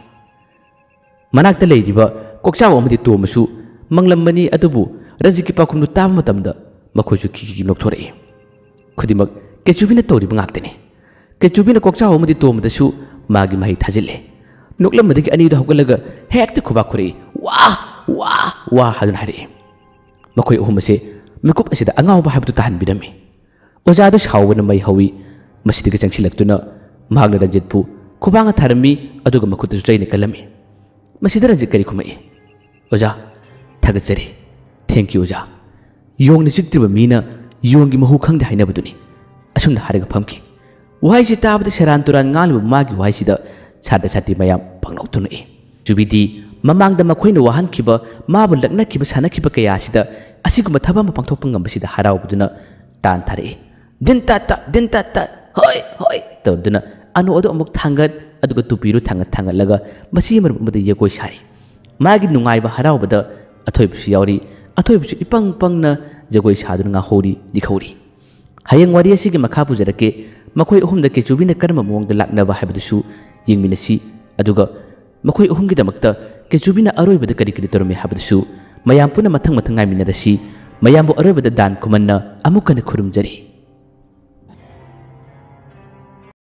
ꯃꯅꯥꯛꯇ ꯂꯩꯔꯤꯕ ꯀꯣꯛꯆꯥꯎ ꯑꯃꯗꯤ ꯇꯣꯝꯕꯁꯨ ꯃꯪꯂꯝꯕꯅꯤ, ꯑꯗꯨꯕꯨ ꯔꯟꯖꯤꯠꯀꯤ ꯄꯥꯎꯈꯨꯝꯗꯨ ꯇꯥꯕ ꯃꯇꯝꯗ ꯃꯈꯣꯏꯁꯨ ꯈꯤꯈꯤꯈꯤ ꯅꯣꯛꯊꯣꯔꯛꯏ꯫ ꯈꯨꯗꯤꯡꯃꯛ ꯀꯦꯆꯨꯕꯤꯅ ꯇꯧꯔꯤꯕ ꯉꯥꯛꯇꯅꯤ꯫ ꯀꯦꯆꯨꯕꯤꯅ ꯀꯣꯛꯆꯥꯎ ꯑꯃꯗꯤ ꯇꯣꯝꯕꯗꯁꯨ ꯃꯥꯒꯤ ꯃꯍꯩ ꯊꯥꯖꯤꯜꯂꯦ꯫ ꯅꯣꯛꯂꯝꯕꯗꯒꯤ ꯑꯅꯤꯗꯨ ꯍꯧꯒꯠꯂꯒ ꯍꯦꯛꯇ ꯈꯨꯕꯥꯛ ꯈꯨꯔꯛꯏ꯫ "ꯋꯥ! ꯋꯥ! ꯋꯥ!" ꯍꯥꯏꯗꯨꯅ ꯍꯥꯏꯔꯛꯏ꯫ ꯃꯈꯣꯏ ꯑꯍꯨꯝ ꯑꯁꯦ ꯃꯤꯀꯨꯞ ꯑꯁꯤꯗ ꯑꯉꯥꯎꯕ ꯍꯥꯏꯕꯗꯨ ꯇꯥꯍꯟꯕꯤꯔꯝꯃꯤ꯫ ꯑꯣꯖꯥꯗꯨ ꯁꯥꯎꯕꯅ ꯃꯩ ꯍꯧꯏ꯫ ꯃꯁꯤꯗꯒꯤ ꯆꯪꯁꯤꯜꯂꯛꯇꯨꯅ ꯃꯍꯥꯛꯅ ꯔꯟꯖꯤꯠꯄꯨ ꯈꯨꯕꯥꯛꯅ ꯊꯥꯔꯝꯃꯤ, ꯑꯗꯨꯒ ꯃꯈꯨꯠꯇꯁꯨ ꯆꯩꯅ ꯀꯜꯂꯝꯃꯤ꯫ ꯃꯁꯤꯗ ꯔꯟꯖꯤꯠ ꯀꯔꯤ ꯈꯨꯝꯃꯛꯏ? "ꯑꯣꯖꯥ, ꯊꯥꯒꯠꯆꯔꯤ꯫ Thank you, ꯑꯣꯖꯥ꯫ ꯌꯣꯡꯅ ꯆꯤꯛꯇ꯭ꯔꯤꯕ ꯃꯤꯅ ꯌꯣꯡꯒꯤ ꯃꯍꯨ ꯈꯪꯗꯦ ꯍꯥꯏꯅꯕꯗꯨꯅꯤ꯫" ꯑꯁꯨꯝꯅ ꯍꯥꯏꯔꯒ ꯐꯝꯈꯤ꯫ ꯋꯥꯍꯩꯁꯤ ꯇꯥꯕꯗ ꯁꯦꯔꯥꯟ ꯇꯨꯔꯥꯟ ꯉꯥꯡꯂꯤꯕ ꯃꯥꯒꯤ ꯋꯥꯍꯩꯁꯤꯗ ꯁꯥꯇ꯭ꯔ ꯁꯥꯇ꯭ꯔꯤ ꯃꯌꯥꯝ ꯄꯪꯅꯣꯛꯇ ꯅꯣꯛꯏ꯫ ꯀꯦꯆꯨꯕꯤꯗꯤ ꯃꯃꯥꯡꯗ ꯃꯈꯣꯏꯅ ꯋꯥꯍꯟꯈꯤꯕ, ꯃꯥꯕꯨ ꯂꯛꯅꯈꯤꯕ, ꯁꯥꯟꯅꯈꯤꯕ ꯀꯌꯥ ꯑꯁꯤꯗ ꯑꯁꯤꯒꯨꯝꯕ ꯊꯕꯛ ꯑꯃ ꯄꯥꯡꯊꯣꯛꯄ ꯉꯝꯕꯁꯤꯗ ꯍꯔꯥꯎꯕꯗꯨꯅ ꯇꯥꯟ ꯊꯥꯔꯛꯏ꯫ "ꯗꯤꯟ ꯇꯥꯠ ꯇꯥꯠ, ꯗꯤꯟ ꯇꯥꯠ ꯇꯥꯠ, ꯍꯣꯏ, ꯍꯣꯏ" ꯇꯧꯗꯨꯅ ꯑꯅꯣ ꯑꯗꯨ ꯑꯃꯨꯛ ꯊꯥꯡꯒꯠ, ꯑꯗꯨꯒ ꯇꯨꯄꯤꯗꯨ ꯊꯥꯡꯒꯠ ꯊꯥꯡꯒꯠꯂꯒ ꯃꯁꯤ ꯃꯔꯨꯞ ꯑꯃꯗ ꯖꯒꯣꯏ ꯁꯥꯔꯤ꯫ ꯃꯥꯒꯤ ꯅꯨꯡꯉꯥꯏꯕ ꯍꯔꯥꯎꯕꯗ ꯑꯊꯣꯏꯕꯁꯨ ꯌꯥꯎꯔꯤ꯫ ꯑꯊꯣꯏꯕꯁꯨ ꯏꯄꯪ ꯄꯪꯅ ꯖꯒꯣꯏ ꯁꯥꯗꯨꯅ ꯉꯥꯍꯧꯔꯤ, ꯅꯤꯛꯍꯧꯔꯤ꯫ ꯍꯌꯦꯡ ꯋꯥꯔꯤ ꯑꯁꯤꯒꯤ ꯃꯈꯥ ꯄꯨꯖꯔꯛꯀꯦ꯫ ꯃꯈꯣꯏ ꯑꯍꯨꯝꯗ ꯀꯦꯆꯨꯕꯤꯅ ꯀꯔꯝꯕ ꯃꯑꯣꯡꯗ ꯂꯥꯛꯅꯕ ꯍꯥꯏꯕꯗꯨꯁꯨ ꯌꯦꯡꯃꯤꯟꯅꯁꯤ꯫ ꯑꯗꯨꯒ ꯃꯈꯣꯏ ꯑꯍꯨꯝꯒꯤꯗꯃꯛꯇ ꯀꯦꯆꯨꯕꯤꯅ ꯑꯔꯣꯏꯕꯗ ꯀꯔꯤ ꯀꯔꯤ ꯇꯧꯔꯝꯃꯤ ꯍꯥꯏꯕꯗꯨꯁꯨ ꯃꯌꯥꯝ ꯄꯨꯟꯅ ꯃꯊꯪ ꯃꯊꯪ ꯉꯥꯏꯃꯤꯟꯅꯔꯁꯤ꯫ ꯃꯌꯥꯝꯕꯨ ꯑꯔꯣꯏꯕꯗ ꯗꯥꯟ ꯈꯨꯃꯟꯅ ꯑꯃꯨꯛ ꯍꯟꯅ ꯈꯨꯔꯨꯝꯖꯔꯤ꯫